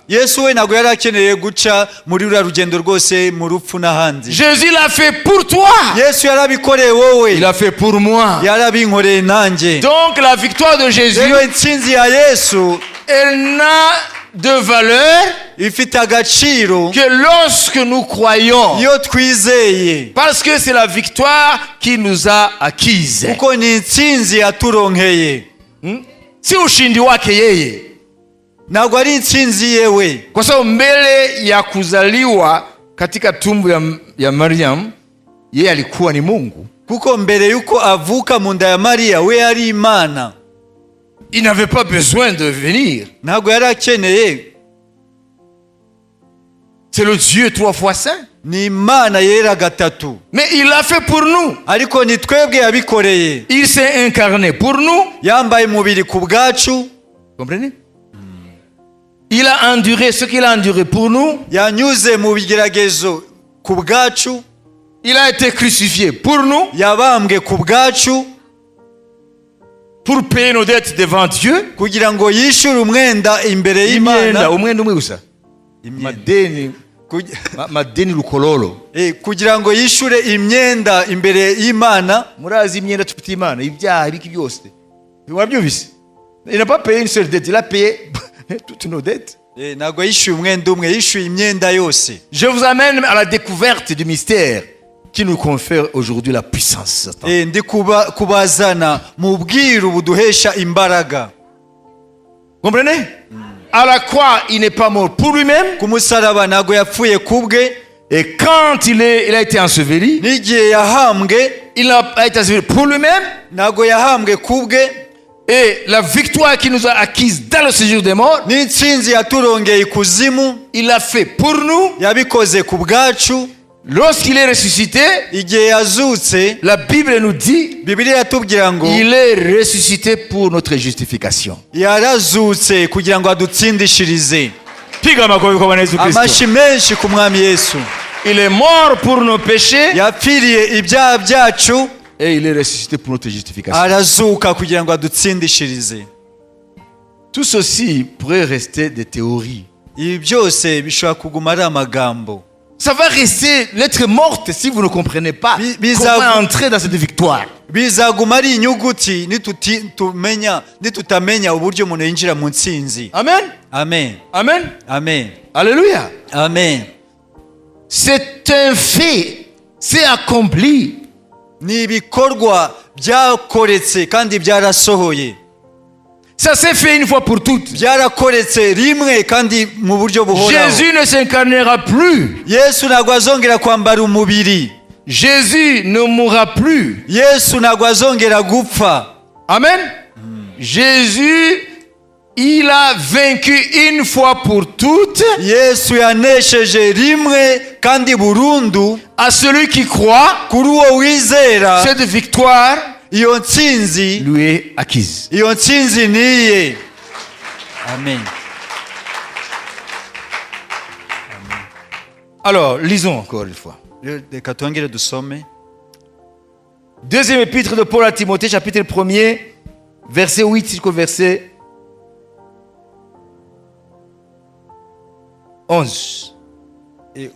Yesu we ntabwo yari akeneye guca muri ruriya rugendo rwose mu rupfu n'ahandi. Jésus l'a fait pour toi. Yesu yarabikoreye wowe. Il l'a fait pour moi. Yarabinkoreye nanjye. Donc la victoire de Jésus, rero intsinzi ya Yesu, elle n'a de valeur ifite agaciro que lorsque nous croyons. Iyo twizeye. Parce que c'est la victoire qui nous a acquise. Kuko ni intsinzi yaturonkeye. Si ushindi wake yeye. Ntabwo ari intsinzi yewe. Kwa sababu mbele ya kuzaliwa katika tumbo ya Mariam, yeye alikuwa ni Mungu. Kuko mbere y'uko avuka mu nda ya Mariya we yari Imana. Il n'avait pas besoin de venir. Ntabwo yari akeneye. C'est le Dieu trois fois saint. Ni Imana yera gatatu. Mais il l'a fait pour nous. Ariko ni twebwe yabikoreye. Il s'est incarné pour nous. Yambaye umubiri ku bwacu. Comprenez? Il a enduré ce qu'il a enduré pour nous. Yanyuze mu bigeragezo ku bwacu. Il a été crucifié pour nous. Yabambwe ku bwacu. Pour payer nos dettes devant Dieu. Kugira ngo yishyure umwenda imbere Imyenda, y'Imana. Umwenda umwe gusa. Imyenda. Madeni, madeni lukololo. Kugira ngo yishyure imyenda imbere y'Imana. Murazi imyenda tufitiye Imana, ibyaha, ibiki byose. Wabyumvise? Il n'a pas payé une seule dette, il a payé toutes nos dettes. Ntabwo yishyuye umwenda umwe, yishyuye imyenda yose. Je vous amène à la découverte du mystère qui nous confère aujourd'hui la puissance. Ndi kubazana mu bwiru buduhesha imbaraga. Comprenez? À la croix, il n'est pas mort pour lui-même. Ku musaraba ntabwo yapfuye ku bwe. Et quand il a été enseveli, n'igihe yahambwe, il n'a pas été enseveli pour lui-même. Ntabwo yahambwe ku bwe. Et la victoire qu'il nous a acquise dans le séjour des morts, n'intsinzi yaturongeye ikuzimu, il l'a fait pour nous. Yabikoze ku bwacu. Lorsqu'il est ressuscité, igihe yazutse, la Bible nous dit, Bibiliya yatubwira ngo il est ressuscité pour notre justification. Yarazutse kugira ngo adutsindishirize. Piga makofi kwa Bwana Yesu Kristo. Amashyi menshi ku Mwami Yesu. Il est mort pour nos péchés yapfiriye ibyaha byacu, et il est ressuscité pour notre justification. Arazuka kugira ngo adutsindishirize. Tout ceci pourrait rester des théories. Ibi byose bishobora kuguma ari amagambo. Ça va rester lettre morte si vous ne comprenez pas comment entrer dans cette victoire. Bizaguma ari inyuguti tumenya nitutamenya uburyo umuntu yinjira mu ntsinzi. Amen. Amen. Amen. Amen. Alléluia. Amen. C'est un fait. C'est accompli. Ni ibikorwa byakoretse kandi byarasohoye. Ça s'est fait une fois pour toutes. Byarakoretse rimwe kandi mu buryo buhoraho. Jésus ne s'incarnera plus. Yesu ntabwo azongera kwambara umubiri. Jésus ne mourra plus. Yesu ntabwo azongera gupfa. Amen. Jésus, il a vaincu une fois pour toutes. Yesu yanesheje rimwe kandi burundu. À celui qui croit, kuri uwo wizera, cette victoire iyo ntsinzi lui est acquise. Iyo ntsinzi niye. Amen. Alors, lisons encore une fois. Reka twongere dusome. Deuxième épître de Paul à Timothée, chapitre 1er, verset 8 jusqu'au verset 11.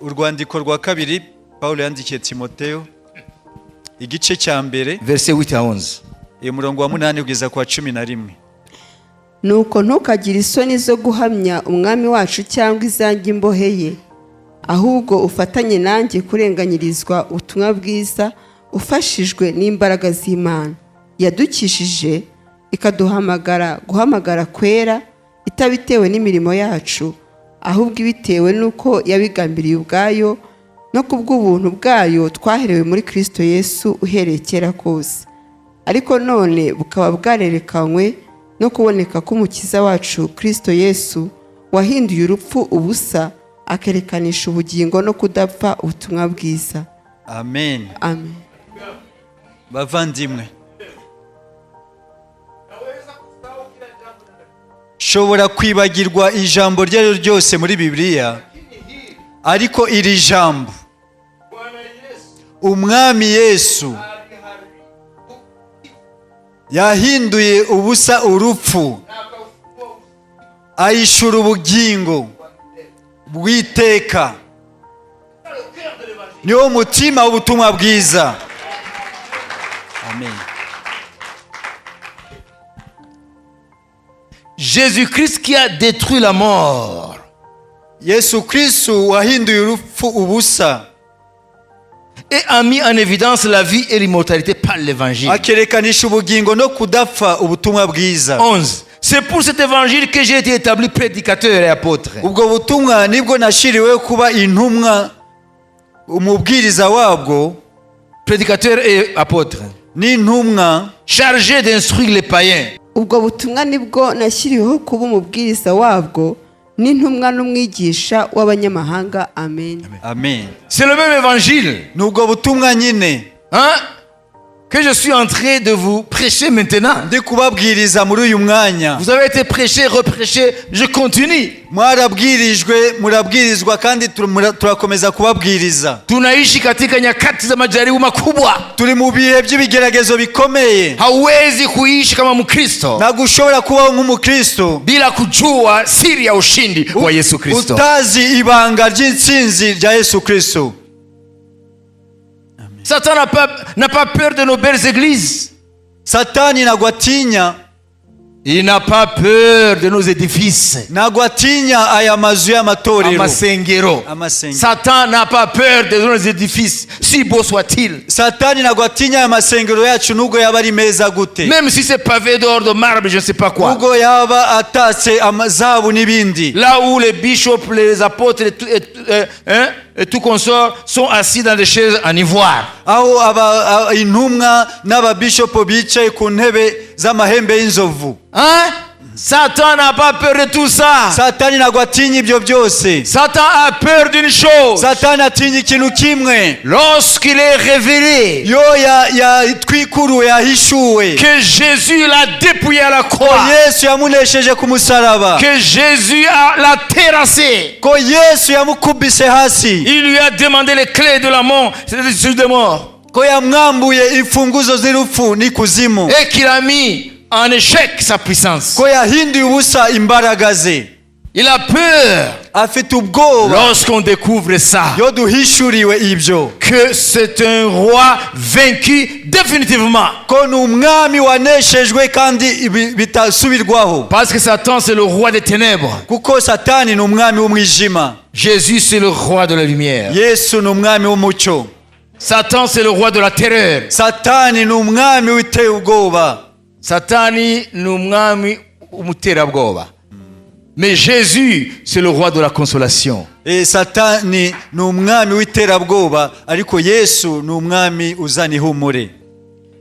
Urwandiko rwa kabiri Pawulo yandikiye Timoteyo igice cya mbere, Verset 8 à 11. Umurongo wa 8 kugeza ku wa 11. Nuko ntukagire isoni zo guhamya Umwami wacu cyangwa izanjye imbohe ye, ahubwo ufatanye nanjye kurenganyirizwa ubutumwa bwiza ufashijwe n'imbaraga z'Imana yadukishije ikaduhamagara guhamagara kwera itabitewe n'imirimo yacu, ahubwo ibitewe n'uko yabigambiriye ubwayo no ku bw'ubuntu bwayo twaherewe muri Kristo Yesu uhereye kera kose, ariko none bukaba bwarerekanywe no kuboneka k'Umukiza wacu Kristo Yesu wahinduye urupfu ubusa akerekanisha ubugingo no kudapfa ubutumwa bwiza. Amen. Amen. Bavandimwe, shobora kwibagirwa ijambo iryo ari ryo ryose muri Bibiliya, ariko iri jambo Umwami Yesu yahinduye ubusa urupfu ayishura ubugingo bw'iteka niwo mutima w'ubutumwa bwiza. Amen. Jésus-Christ qui a détruit la mort Yesu Kristo wahinduye urupfu ubusa et a mis en évidence la vie et l'immortalité par l'évangile. Akerekanisha ubugingo no kudapfa ubutumwa bwiza. 11. C'est pour cet évangile que j'ai été établi prédicateur et apôtre. Ubwo butumwa nibwo nashyiriweho kuba intumwa umubwiriza wabwo. Prédicateur et apôtre. N'intumwa. Chargé d'instruire les païens. Ubwo butumwa nibwo nashyiriweho kuba umubwiriza wabwo. N'intumwa n'umwigisha w'abanyamahanga. Amen. Amen. C'est le même évangile, Ni ubwo butumwa nyine hein, que je suis en train de vous prêcher maintenant. Ndi kubabwiriza muri uyu mwanya. Vous avez été prêché, reprêché, je continue. Mwarabwirijwe, murabwirizwa, kandi turakomeza kubabwiriza. Tunaishi katika nyakati za majaribu makubwa. Turi mu bihe by'ibigeragezo bikomeye. Hauwezi kuishi kama Mkristo Ntabwo ushobora kubaho nk'umukristo bila kujua siri ya ushindi wa Yesu Kristo. Utazi ibanga ry'intsinzi rya Yesu Kristo. Satan n'a pas peur de nos belles églises. Satani ntabwo atinya Il n'a pas peur de nos édifices. Ntabwo atinya aya mazu y'amatorero. Amasengero. Amasengero. Satan n'a pas peur de nos édifices, si beau soit-il. Satani ntabwo atinya aya masengero yacu nubwo yaba ari meza gute. Même si c'est pavé d'or, de marbre, je ne sais pas quoi. Nubwo yaba atatse amazahabu n'ibindi. Là où les bishops, les apôtres et tout, hein, et tout consort sont assis dans des chaises en ivoire. Aho intumwa n'ababishopo bicaye ku ntebe z'amahembe y'inzovu. Hein? Satan n'a pas peur de tout ça. Satani ntabwo atinya ibyo byose. Satan a peur d'une chose. Satani atinya ikintu kimwe. Lorsqu'il est révélé Yo yatwikuruwe, yahishuwe que Jésus l'a dépouillé à la croix, Yesu yamunesheje ku musaraba, que Jésus l'a terrassé, ko Yesu yamukubise hasi, il lui a demandé les clés de la mort, c'est-à-dire celui des morts, ko yamwambuye imfunguzo z'urupfu n'ikuzimu, et qu'il a mis en échec sa puissance. Ko yahinduye ubusa imbaraga ze. Il a peur Afite ubwoba lorsqu'on découvre ça, iyo duhishuriwe ibyo, que c'est un roi vaincu définitivement. Ko ni umwami waneshejwe kandi ibi bitasubirwaho. Parce que Satan, c'est le roi des ténèbres. Kuko Satani ni umwami w'umwijima. Jésus, c'est le roi de la lumière. Yesu ni umwami w'umucyo. Satan, c'est le roi de la terreur. Satani ni umwami witeye ubwoba. Satani ni umwami umuterabwoba. Mais Jésus, c'est le roi de la consolation. Satani ni umwami w'iterabwoba, ariko Yesu ni umwami uzana ihumure.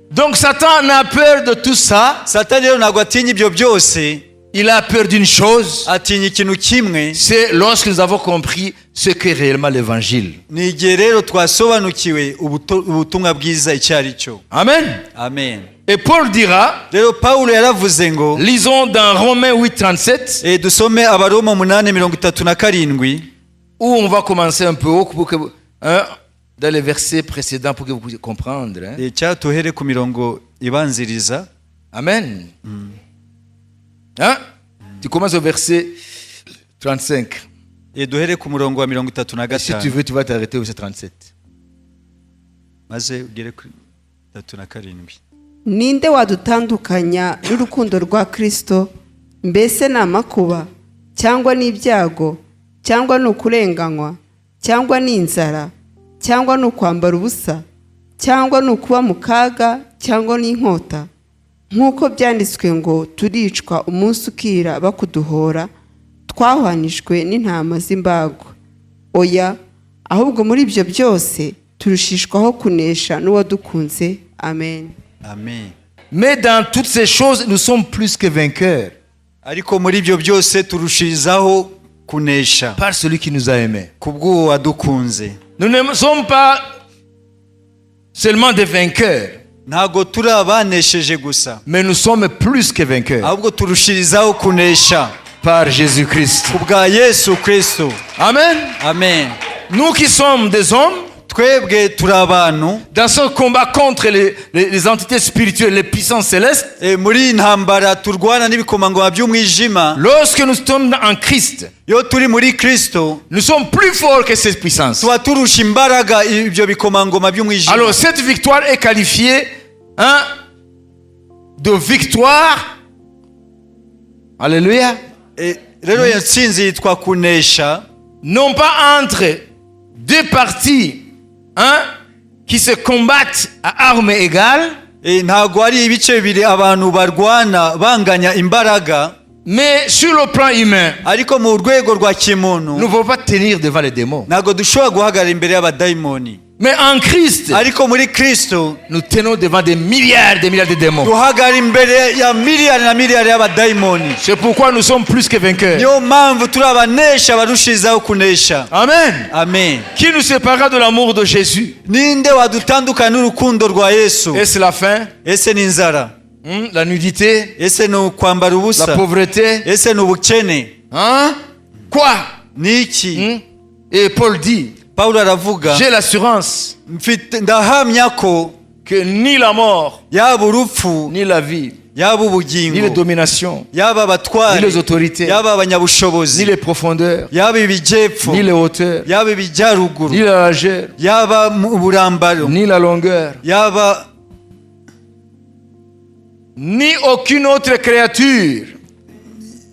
Donc Satan n'a peur de tout ça. Satani rero ntabwo atinya ibyo byose. Il a peur d'une chose. Atinya ikintu kimwe. C'est lorsque nous avons compris ce qu'est réellement l'évangile. Ni igihe rero twasobanukiwe ubutumwa bwiza icyo ari cyo. Amen. Amen. Et Paul dira, Rero Pawulo yaravuze ngo, lisons dans Romains 8, 37, dusome Abaroma 8:37, où on va commencer un peu haut pour que, hein, dans les versets précédents pour que vous puissiez comprendre, hein. Cyangwa tuhere ku mirongo ibanziriza. Amen. Hein? Tu commences au verset 35. Duhere ku murongo wa mirongo itatu na Si tu gatanu veux, tu vas t'arrêter au verset 37. Maze ugere kuri 37. Ninde wadutandukanya n'urukundo rwa Kristo? Mbese ni amakuba, cyangwa ni ibyago, cyangwa ni ukurenganywa, cyangwa ni inzara, cyangwa ni ukwambara ubusa, cyangwa ni ukuba mu kaga, cyangwa ni inkota? Nk'uko byanditswe ngo: "Turicwa umunsi ukira bakuduhora, twahwanijwe n'intama z'imbagwa." Oya, ahubwo muri ibyo byose turushishwaho kunesha n'uwadukunze. Amen. Amen. Mais dans toutes ces choses, nous sommes plus que vainqueurs Ariko muri ibyo byose turushirizaho kunesha par celui qui nous a aimés. Kubw'uwo wadukunze. Nous ne sommes pas seulement des vainqueurs, Ntabwo turi abanesheje gusa, mais nous sommes plus que vainqueurs ahubwo turushirizaho kunesha par Jésus-Christ. Ku bwa Yesu Kristo. Amen. Amen. Nous qui sommes des hommes, Twebwe turi abantu, dans ce combat contre les entités spirituelles, les puissances célestes, muri iyi ntambara turwana n'ibikomangoma by'umwijima, lorsque nous sommes en Christ, iyo turi muri Kristo, nous sommes plus forts que ces puissances. Tuba turusha imbaraga ibyo bikomangoma by'umwijima. Alors cette victoire est qualifiée, hein, de victoire. Alléluia. Rero iyo ntsinzi yitwa kunesha. Non pas entre deux parties, hein, qui se combattent à armes égales, Ntabwo ari ibice bibiri abantu barwana banganya imbaraga, mais sur le plan humain, ariko mu rwego rwa kimuntu, nous ne pouvons pas tenir devant les démons. Ntabwo dushobora guhagarara imbere y'abadayimoni. Mais en Christ, Ariko muri Kristo, nous tenons devant des milliards de démons. Duhagarara imbere ya miliyari na miliyari y'abadayimoni. C'est pourquoi nous sommes plus que vainqueurs. Niyo mpamvu turi abanesha barushizaho kunesha. Amen. Amen. Qui nous séparera de l'amour de Jésus? Ninde wadutandukanya n'urukundo rwa Yesu? Est-ce la faim? Ese ni inzara? La nudité? Ese ni ukwambara La ubusa? pauvreté? Ese ni ubukene? Hein? Quoi? Ni iki? Et Paul dit, Pawulo aravuga, j'ai l'assurance mfite ndahamya ko que ni la mort, yaba urupfu, ni la vie, yaba ni les ubugingo, dominations, yaba abatware, ni les autorités, yaba abanyabushobozi, ni les profondeurs, yaba ibijyepfo, ni les hauteurs, yaba ibijyaruguru, ni la largeur, yaba mu burambaro, ni la longueur, yaba ni aucune autre créature.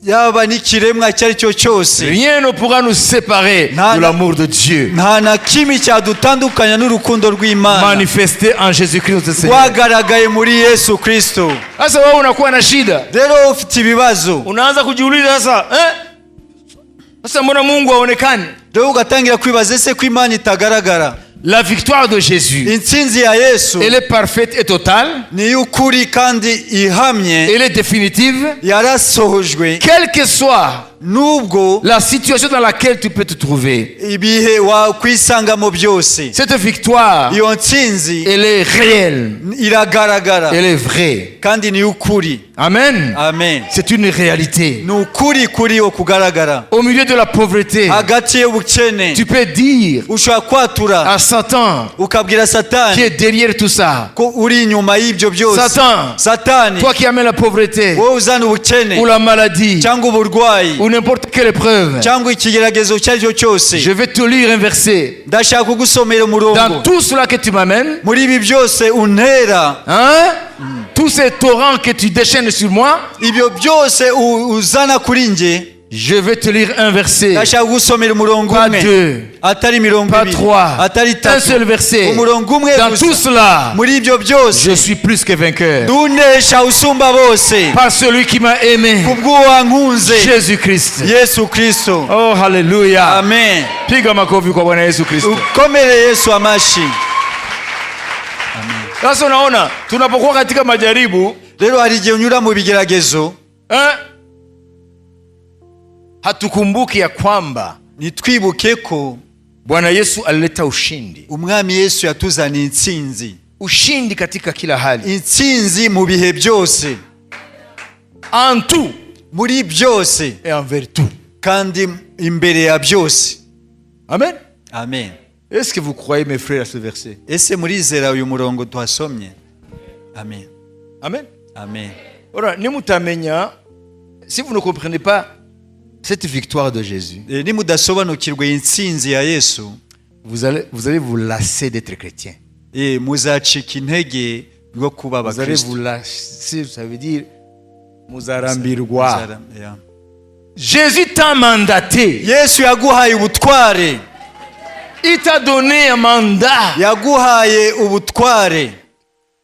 Yaba n'ikiremwa icyo ari cyo cyose. Rien ne pourra nous séparer Na- de l'amour de Dieu Nta na kimwe cyadutandukanya n'urukundo rw'Imana manifesté en Jésus-Christ notre Seigneur. rwagaragaye muri Yesu Kristo. Sasa wewe unakuwa na shida, Rero ufite ibibazo, unaanza kujiuliza sasa, eh? Sasa mbona Mungu haonekani? Rero ugatangira kwibaza ese ko Imana itagaragara? La victoire de Jésus, Intsinzi ya Yesu elle est parfaite et totale, ni iy'ukuri kandi ihamye, elle est définitive, yarasohojwe, quelle que soit nubwo la situation dans laquelle tu peux te trouver. Ibihe wakwisangamo byose. Cette victoire, Iyo ntsinzi elle est réelle, iragaragara elle est vraie. Kandi ni iy'ukuri. Amen. Amen. C'est une réalité. Ni ukuri kuriyo kugaragara. Au milieu de la pauvreté, Hagati y'ubukene, tu peux dire ushobora kwatura à Satan ukabwira qui Satani est derrière tout ça, ko uri inyuma y'ibyo byose, Satan, Satani, toi qui amènes la pauvreté wowe uzana ubukene ou la maladie cyangwa uburwayi ou n'importe quelle épreuve, cyangwa ikigeragezo icyo ari cyo cyose, je vais te lire un verset. Ndashaka kugusomera umurongo. Dans tout cela que tu m'amènes, Muri ibi byose untera, hein, tous ces torrents que tu déchaînes sur moi, ibyo byose uzana kuri njye, je vais te lire un verset. Ndashaka kugusomera umurongo Pas umwe, deux, atari imirongo pas ibiri, trois, atari un itatu, seul verset. umurongo umwe Dans gusa. tout cela, Muri ibyo byose, je suis plus que vainqueur. ndunesha usumba bose Par celui qui m'a aimé, kubw'uwankunze, Jésus-Christ. Yesu Kristo. Oh, hallelujah. Amen. Piga makofi kwa Bwana Yesu Kristo. Ukomere Yesu amashi. Sasa unaona tunapokuwa katika majaribu, Rero hari igihe unyura mu bigeragezo, eh, hatukumbuki ya kwamba ntitwibuke ko Bwana Yesu alileta ushindi, Umwami Yesu yatuzaniye intsinzi, ushindi katika kila hali, intsinzi mu bihe byose, en tout muri byose et envers tout. Kandi imbere ya byose. Amen. Amen. Est-ce que vous croyez, mes frères, à ce verset? Ese murizera uyu murongo twasomye? Amen. Amen. Amen. Ora, nimutamenya, si vous ne comprenez pas cette victoire de Jésus, Eh, nimudasobanukirwa iyi ntsinzi ya Yesu, vous allez vous lasser d'être chrétien. Eh, muzacika intege rwo kuba Vous allez abakristo. vous lasser, ça veut dire muzarambirwa. Yeah. Jésus t'a mandaté. Yesu yaguhaye ubutware. Il t'a donné un mandat. Yaguhaye ubutware.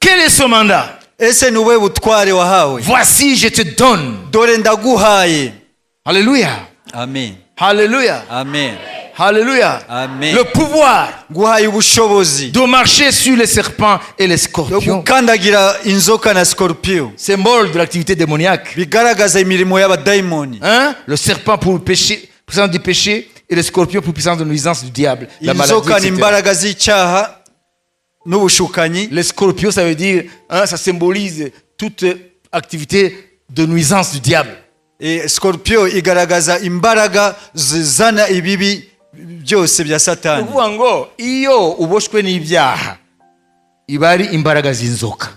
Quel est ce mandat? Ese ni ubuhe butware wahawe? Voici, je te donne. Dore ndaguhaye. Alléluia. Amen. Alléluia. Amen. Alléluia. Amen. Le pouvoir Nguhaye ubushobozi de marcher sur les serpents et les yo scorpions. Gukandagira inzoka na scorpion. Symbole de l'activité démoniaque. Bigaragaza imirimo y'abadayimoni. Hein? Le serpent pour le péché, puissance du péché, et le scorpion pour puissance de nuisance du diable. La maladie, Inzoka ni etc. imbaraga z'icyaha n'ubushukanyi. Les scorpions, ça veut dire, hein, ça symbolise toute activité de nuisance du diable. Eh, scorpion igaragaza imbaraga zizana ibibi byose bya Satani. Ukuvuga ngo iyo uboshwe n'ibyaha iba ari imbaraga z'inzoka,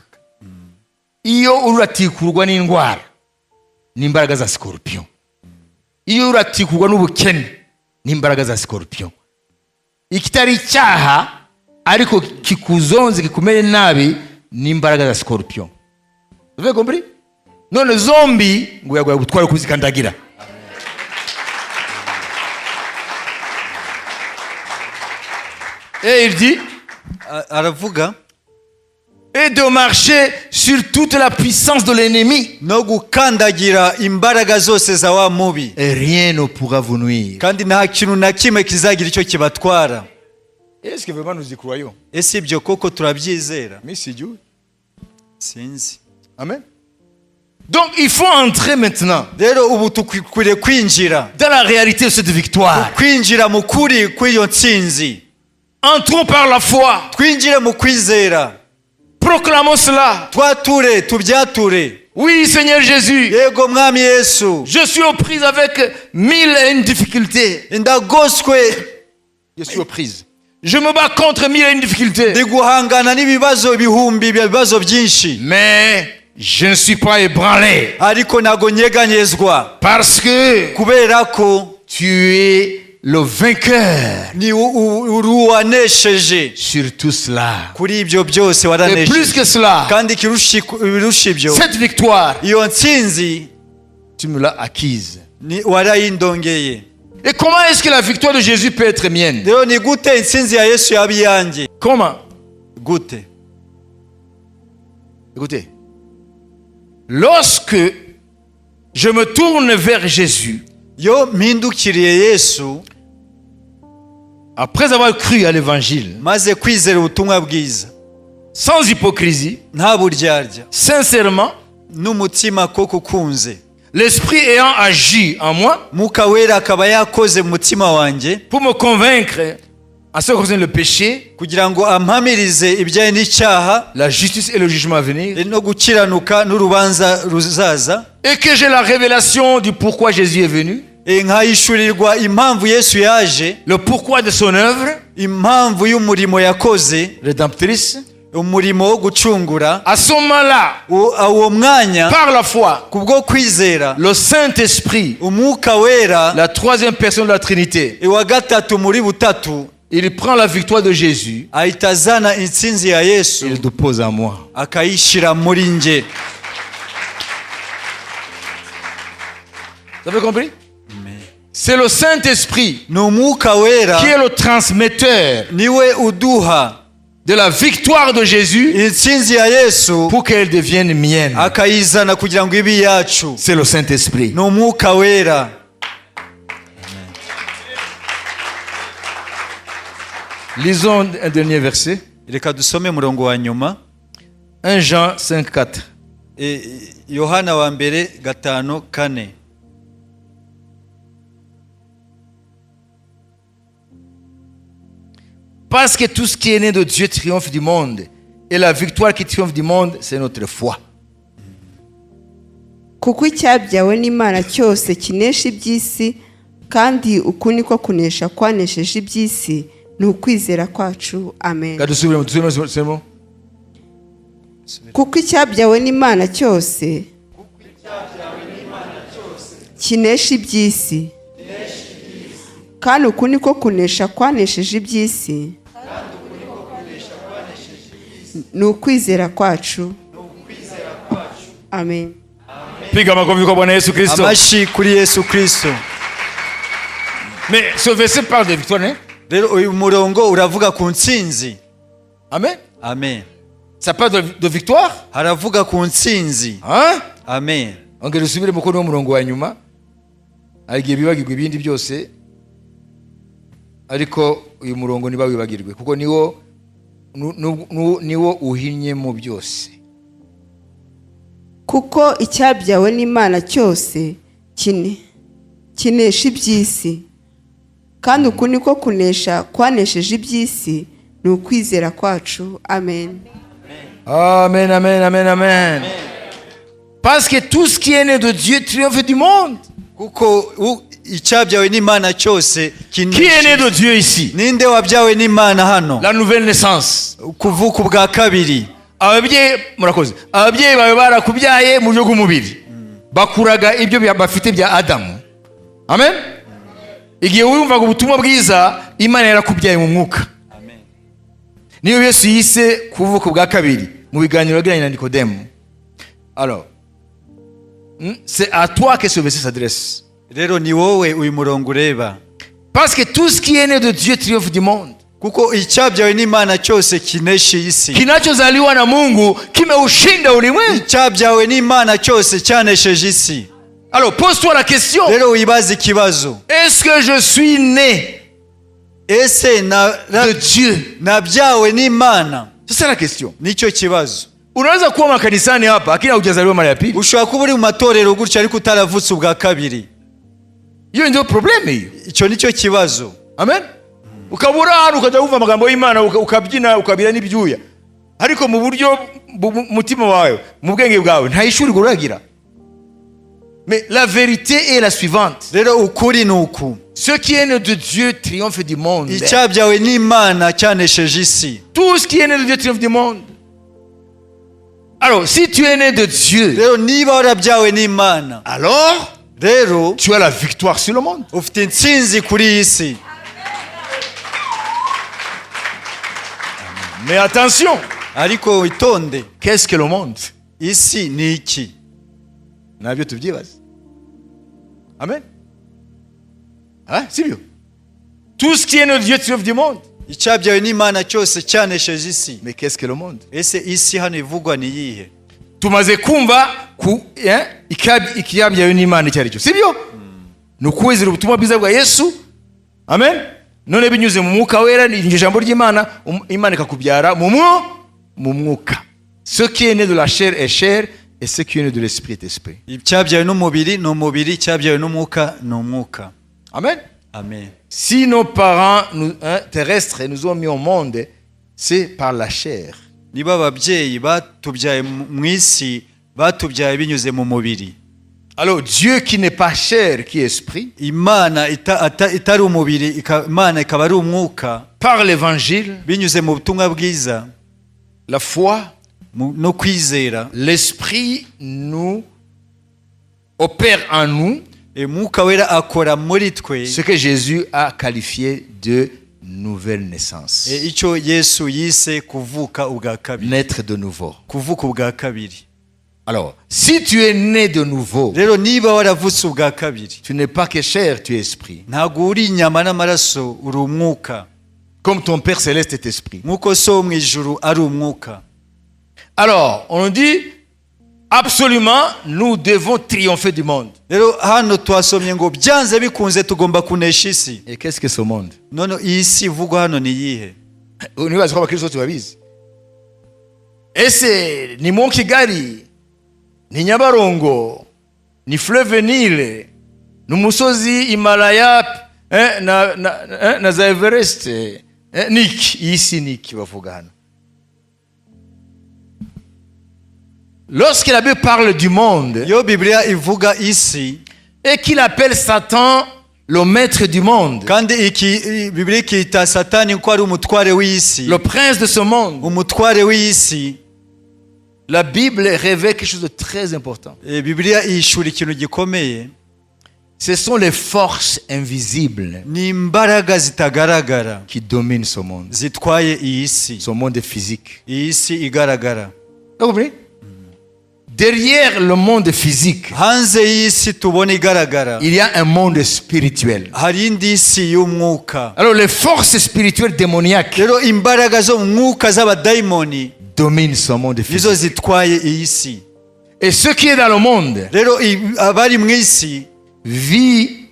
iyo uratikurwa n'indwara ni imbaraga za scorpion, iyo uratikurwa n'ubukene ni imbaraga za scorpion, ikitari icyaha ariko kikuzonze kikumere nabi ni imbaraga za scorpion. Vous avez compris? None zombi ngo yaguhaye ubutware kuzikandagira. Et il dit, Aravuga, et de marcher sur toute la puissance de l'ennemi. No gukandagira imbaraga zose za wa mubi. Et rien ne pourra vous nuire. Kandi nta kintu na kimwe kizagira icyo kibatwara. Est-ce que vraiment nous y croyons? Ese ibyo koko turabyizera? Mais c'est Dieu. Sinzi. Amen. Donc il faut entrer maintenant Rero ubu dukwiriye kwinjira dans la réalité de cette victoire. Kwinjira mu kuri kw'iyo ntsinzi. Entrons par la foi. Twinjire mu kwizera. Proclamons cela. Twature, tubyature. Oui, Seigneur Jésus. Yego mwami Yesu. Je suis aux prises avec mille et une difficultés. Ndagoswe. Je suis aux prises. Je me bats contre mille et une difficultés. Ndi guhangana n'ibibazo ibihumbi, ibibazo byinshi. Mais je ne suis pas ébranlé. Ariko ntago nyeganyezwa. Parce que Kubera ko tu es le vainqueur ni uri uwanesheje sur tout cela. Kuri ibyo byose. Et plus Waranesheje. Que cela, Kandi ikirusha ibirusha ibyo, cette victoire, iyo ntsinzi tu me l'as acquise. Ni warayindongeye. Et comment est-ce que la victoire de Jésus peut être mienne? Rero ni gute intsinzi ya Yesu yaba iyanjye? Comment? Gute? Écoutez, lorsque je me tourne vers Jésus, Iyo mpindukiriye Yesu, après avoir cru à l'évangile, maze kwizera ubutumwa bwiza, sans hypocrisie, nta buryarya, sincèrement, n'umutima koko ukunze, l'Esprit ayant agi en moi Mwuka Wera akaba yakoze mu mutima wanjye pour me convaincre en ce qui concerne le péché, kugira ngo ampamirize ibijyanye n'icyaha, la justice et le jugement à venir, no gukiranuka n'urubanza ruzaza, et que j'ai la révélation du pourquoi Jésus est venu, E, nkahishurirwa impamvu Yesu yaje, le pourquoi de son œuvre impamvu y'umurimo yakoze rédemptrice, umurimo wo gucungura, à ce moment-là, uwo mwanya, par la foi, kubwo kwizera, le Saint-Esprit, Umwuka Wera, la troisième personne de la Trinité, uwa gatatu muri butatu, il prend la victoire de Jésus ahita azana intsinzi ya Yesu et il dépose en moi. Akayishyira muri nge. Vous avez compris? C'est le Saint-Esprit Ni Umwuka Wera qui est le transmetteur niwe uduha de la victoire de Jésus intsinzi ya Yesu pour qu'elle devienne mienne. Akayizana kugira ngo ibe iyacu. C'est le Saint-Esprit. Ni Umwuka Wera. Lisons un dernier verset. Reka dusome umurongo wa nyuma. 1 Jean 5, 4. E, Yohana wa mbere 5:4. Parce que tout ce qui est né de Dieu triomphe du monde. Et la victoire qui triomphe du monde, c'est notre foi. Kuko icyabyawe n'Imana cyose kinesha iby'isi, kandi uku niko kunesha kwanesheje iby'isi, ni ukwizera kwacu. Amen. Regarde, dusubiremo, dusubiremo, dusubiremo. Kuko icyabyawe n'Imana cyose kinesha iby'isi, kandi uku niko kunesha kwanesheje iby'isi, ni ukwizera kwacu. Amen. Piga makofi kwa Bwana Yesu Kristo. Amashyi kuri Yesu Kristo. Mais ce verset parle de victoire, hein? Rero uyu murongo uravuga ku ntsinzi. Amen. Amen. Ça parle de victoire. Haravuga ku ntsinzi. Hein? Amen. Ongera usubiremo ko niwo murongo wa nyuma. Hari igihe bibagirwa ibindi byose, ariko uyu murongo ntibawibagirwe kuko niwo niwo uhinnyemo byose. Kuko icyabyawe n'Imana cyose kinesha iby'isi, kandi uku niko kunesha kwanesheje iby'isi, ni ukwizera kwacu. Amen. Amen, amen, amen, amen. Parce que tout ce qui est né de Dieu triomphe du monde. Kuko icyabyawe n'Imana cyose Qui est né de Dieu ici? Ninde wabyawe n'Imana hano? La nouvelle naissance. Kuvuka ubwa kabiri. Ababyeyi, murakoze, ababyeyi bawe barakubyaye mu buryo bw'umubiri, bakuraga ibyo bafite bya Adamu. Amen. Igihe wumvaga ubutumwa bwiza, Imana yarakubyaye mu mwuka. Niyo Yesu yise kuvuka ubwa kabiri mu biganiro yagiranye na Nikodemu. Alors, c'est à toi que ce verset s'adresse. Rero ni wowe uyu murongo ureba. Parce que tout ce qui est né de Dieu triomphe du monde. Kuko icyabyawe n'Imana cyose kinesha iyi si. Kinachozaliwa na Mungu kimeushinda ulimwengu. Icyabyawe n'Imana cyose cyanesheje isi. Alors pose-toi la question: Rero wibaze ikibazo: est-ce que je suis né Ese de Dieu? Nabyawe n'Imana? C'est ça la question. Nicyo kibazo. Unaweza kuwa makanisani hapa lakini haujazaliwa mara ya pili. Ushobora kuba uri mu matorero gutya ariko utaravutse ubwa kabiri. Hiyo ndio problème hiyo. Icyo nicyo kibazo. Amen. Ukabura hano ukajya wumva amagambo y'Imana ukabyina ukabira n'ibyuya, ariko mu buryo mutima wawe, mu bwenge bwawe, nta ishuri uragira. Mais la vérité est la suivante: Rero ukuri ni uku: ce qui est né de Dieu triomphe du monde. Icyabyawe n'Imana cyanesheje isi. Tout ce qui est né de Dieu triomphe du monde. Alors, si tu es né de Dieu, Rero niba warabyawe n'Imana, alors rero tu as la victoire sur le monde. Ufite intsinzi kuri iyi si. Mais attention, Ariko witonde. Qu'est-ce que le monde? Isi ni iki? Nabyo tubyibaze. Amen. Hein, sibyo? Tout ce qui est né de Dieu triomphe du monde. Icyabyawe n'Imana cyose cyanesheje isi. Mais qu'est-ce que le monde? Ese isi hano ivugwa ni iyihe? Tumaze kumva ku ikiyabyawe n'Imana icyo ari cyo, sibyo? Ni ukwizera ubutumwa bwiza bwa Yesu, amen, none binyuze mu Mwuka Wera, ni iryo jambo ry'Imana, Imana ikakubyara mu mwuka. Ce qui est né de la chair est chair et ce qui est né de l'esprit est esprit. Icyabyawe n'umubiri ni umubiri, icyabyawe n'umwuka ni umwuka. Amen. Amen. Si nos parents nous, hein, terrestres nous ont mis au monde, c'est par la chair. Niba ababyeyi batubyaye mu isi, batubyaye binyuze mu mubiri. Alors Dieu qui n'est pas chair, qui est esprit, Imana itari umubiri, Imana ikaba ari umwuka, par l'évangile, binyuze mu butumwa bwiza, la foi, no kwizera, l'esprit nous opère en nous Mwuka Wera akora muri twe ce que Jésus a qualifié de nouvelle naissance. Icyo Yesu yise kuvuka ubwa kabiri. Naître de nouveau. Kuvuka ubwa kabiri. Alors, si tu es né de nouveau, Rero niba waravutse ubwa kabiri, tu n'es pas que chair, tu es esprit. Ntabwo uri inyama n'amaraso, uri umwuka. Comme ton Père céleste est esprit. Nk'uko so wo mu ijuru ari umwuka. Alors, on nous dit absolument, nous devons triompher du monde. Rero hano twasomye ngo byanze bikunze tugomba kunesha isi. Et qu'est-ce que ce monde? None iyi si ivugwa hano ni iyihe? Nibaza ko abakristo bose babizi. Ese ni mu Kigali, ni Nyabarongo, ni fleuve Nile, ni umusozi Himalaya, na za Everest, niki iyi si niki bavuga hano? Lorsque la Bible parle du monde Iyo Bibiliya ivuga isi, et qu'il appelle Satan le maître du monde, kandi Bibiliya ikita Satani ko ari umutware w'isi, le prince de ce monde, umutware w'isi, la Bible révèle quelque chose de très important. Bibiliya ihishura ikintu gikomeye. Ce sont les forces invisibles Ni imbaraga zitagaragara qui dominent ce monde. Zitwaye iyi si. Ce monde physique. Iyi si igaragara. Vous comprenez? Derrière le monde physique, Hanze y'isi tubona igaragara, il y a un monde spirituel. Hari indi si y'umwuka. Alors les forces spirituelles démoniaques Rero imbaraga zo mu mwuka z'abadayimoni dominent ce monde nizo physique. Zitwaye iyi si. Et ce qui est dans le monde Rero abari mu isi vit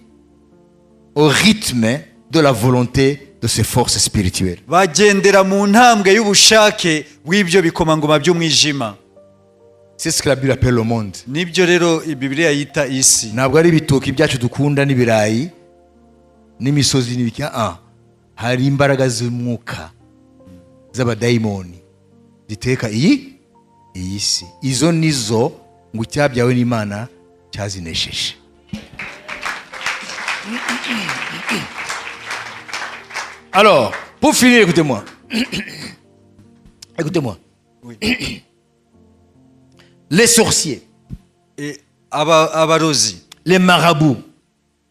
au rythme de la volonté de ces forces spirituelles. Bagendera mu ntambwe y'ubushake bw'ibyo bikomangoma by'umwijima. C'est ce que la Bible appelle le monde. Nibyo rero Bibiliya yita isi. Ntabwo ari ibitoki byacu dukunda n'ibirayi n'imisozi n'ibiki. Ah, hari imbaraga z'umwuka z'abadayimoni ziteka iyi si. Izo nizo ngo icyabyawe n'Imana cyazinesheje. Alors, pour finir, écoutez-moi, écoutez-moi. Oui. Les sorciers, Abarozi, les marabouts,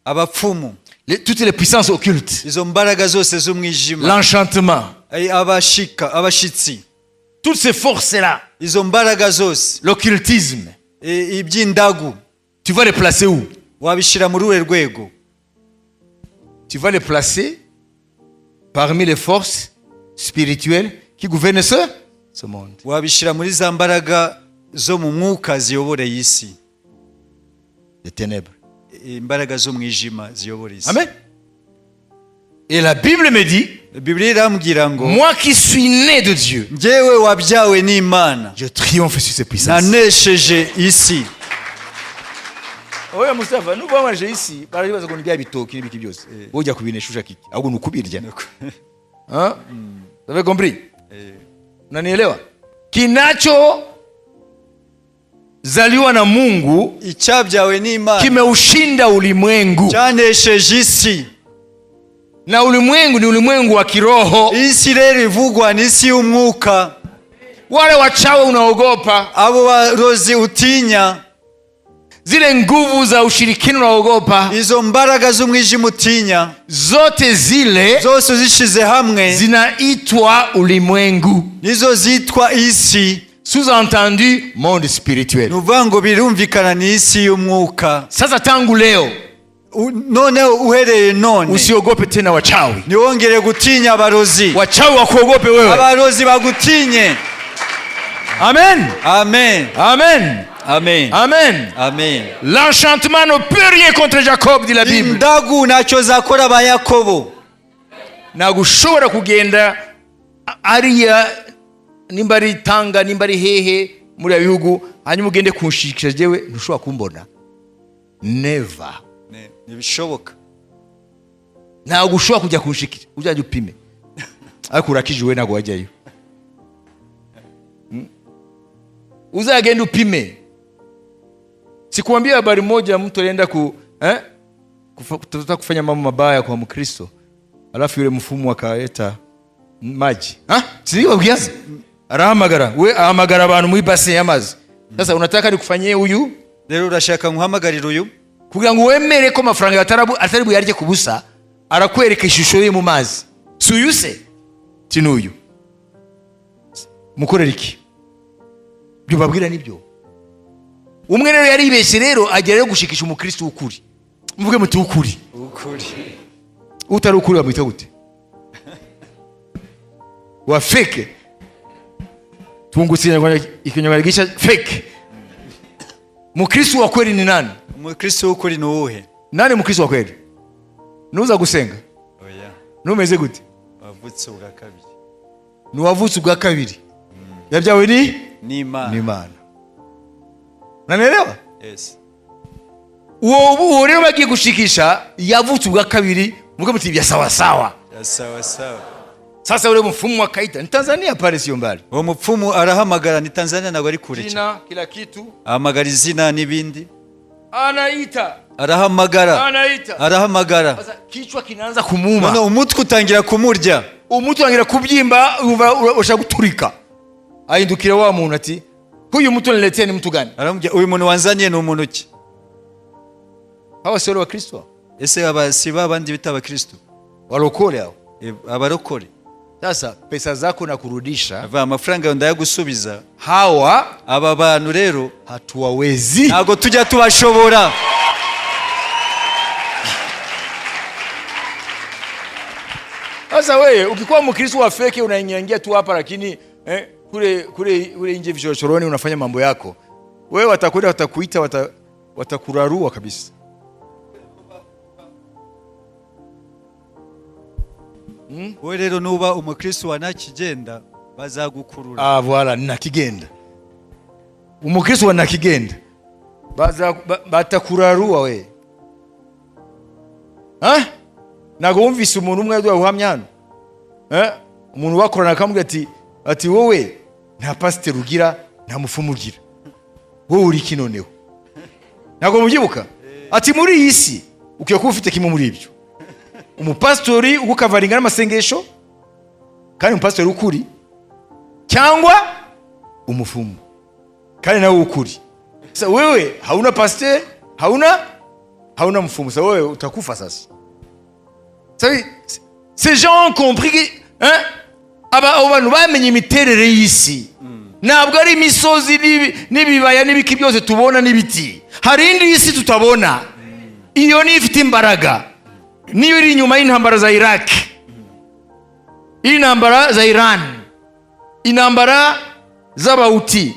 abapfumu, toutes les puissances occultes, izo mbaraga zose z'umwijima, l'enchantement, abashika abashitsi, toutes ces forces-là, izo mbaraga zose, l'occultisme, iby'indagu, tu vas les placer où? Wabishyira muri uruhe rwego? Tu vas les placer parmi les forces spirituelles qui gouvernent ce monde. Wabishyira muri za mbaraga zo mu mwuka ziyobora iyi si. Les ténèbres. Imbaraga z'umwijima ziyobora isi. Amen. Et la Bible me dit, Bibiliya irambwira ngo moi qui suis né de Dieu, njyewe wabyawe n'Imana, je triomphe sur ces puissances. Nanesheje isi. Oya Mustafa, nubwo wamaje isi barabibaza ngo ni bya bitoki n'ibiki byose, ujya kubinesha ushaka iki? Ahubwo ni ukubirya. Hein? Vous avez compris? Unanielewa? Kinacho zaliwa na Mungu Icyabyawe n'Imana kimeushinda ulimwengu, cyanesheje isi. Na ulimwengu ni ulimwengu wa kiroho. Isi rero ivugwa ni isi y'umwuka. Wale wachawi unaogopa, Abo barozi utinya, zile nguvu za ushirikina unaogopa, izo mbaraga z'umwijima utinya, zote zile zose uzishize hamwe zinaitwa ulimwengu, nizo zitwa isi. Sous-entendu monde spirituel. Ni ukuvuga ngo birumvikana ni isi y'umwuka. Sasa tangu leo Noneho uhereye none, usiogope tena wachawi, ntiwongere gutinya abarozi. Wachawi wakuogope wewe. Abarozi bagutinye. Amen. Amen. Amen. Amen. Amen. Amen. L'enchantement ne peut rien contre Jacob, dit la Bible. Indagu ntacyo zakora ba Yakobo. Ntabwo ushobora kugenda ariya, nimba ari Tanga, nimba ari hehe muri ibi bihugu, hanyuma ugende kunshikisha jewe, ntushobora kumbona, never. Ntibishoboka. Ntabwo ushobora kujya kunshikisha, uzajya upime, ariko urakijwe, ntabwo wajyayo. Uzagenda upime. Sikuambia habari moja, mtu alienda eh, kutafuta kufanya mambo mabaya kwa Mkristo, alafu yule mfumu akaleta maji. Ha? Sibabwiye? Arahamagara, we ahamagara abantu muri bassin y'amazi. Sasa unataka nikufanyie huyu? Rero urashaka nkuhamagarire uyu? Kugira ngo wemere ko amafaranga atari buyarye ku busa, arakwereka ishusho ye mu mazi. Si uyu se? Si n'uyu, mukorera iki? Ibyo babwira nibyo. Umwe rero yaribeshye, rero agera rero gushikisha umukristo w'ukuri. Muvuge muti w'ukuri. Ukuri. Utari ukuri bamwita gute? Wa fake. Tungutse Ikinyarwanda gica fake. Mukristo wa kweli ni nani? Umukristo w'ukuri ni uwuhe? Nani mukristo wa kweli? Nuza gusenga? Oya. Numeze gute? Wavutse ubwa kabiri. Ni uwavutse ubwa kabiri, yabyawe ni N'Imana. N'Imana. Unanielewa? Yes. Uwo rero bagiye gushikisha yavutse ubwa kabiri. Muvuge muti bya sawa sawa. Ya sawa sawa. Sasa ule mfumu akaita, ni Tanzania pale, sio mbali. Uwo mupfumu arahamagara, ni Tanzania, ntabwo ari kure cyane. Jina, kila kitu. Ahamagara izina n'ibindi. Anaita. Arahamagara. Anaita. Arahamagara. Sasa kichwa kinaanza kumuma. None umutwe utangira kumurya. Umutwe utangira kubyimba, umva ushaka guturika. Ahindukira wa muntu ati: "Huyu mtu niletea ni mtu gani?" Aramubwira: "Uyu muntu wanzaniye ni umuntu ki?" Hawa sio wale wa Kristo? Ese aba si ba bandi bita abakristo? Walokole hao. E, abarokore. Sasa pesa zako na kurudisha. Ava amafaranga yawe ndayagusubiza. Hawa Aba bantu rero hatuwawezi. ntabwo tujya tubashobora. Sasa wewe ukikuwa Mkristo wa fake, unaingia tu hapa, lakini kule kule kule nje vichochoroni unafanya mambo yako. Wewe watakwenda, watakuita, watakurarua kabisa. Wowe rero nuba umukristo wa ntakigenda, bazagukurura. Ah, voilà, nakigenda. Umukristo wa nakigenda. Baza batakurarua we. Ha? Ntabwo wumvise umuntu umwe yaduha ubuhamya hano? Eh? Umuntu bakorana akamubwira ati: "Wowe nta pasiteri ugira, nta mufumu ugira. Wowe uri iki noneho?" Ntabwo mubyibuka? Ati: "Muri iyi si ukwiye kuba ufite kimwe muri ibyo. Umupasitori ugukavaringa n'amasengesho, kandi umupasitori w'ukuri, cyangwa umufumu, kandi nawe w'ukuri. Sasa wewe hauna pasteur, hauna mfumu. Sasa wewe utakufa sasa." Sasa ces gens ont compris que, hein, aba abo bantu bamenye imiterere y'isi. Ntabwo ari imisozi n'ibibaya n'ibiki byose tubona n'ibiti. Hari indi isi tutabona, iyo niyo ifite imbaraga, niyo iri inyuma y'intambara za Iraq, intambara za Iran, intambara z'Abawuti,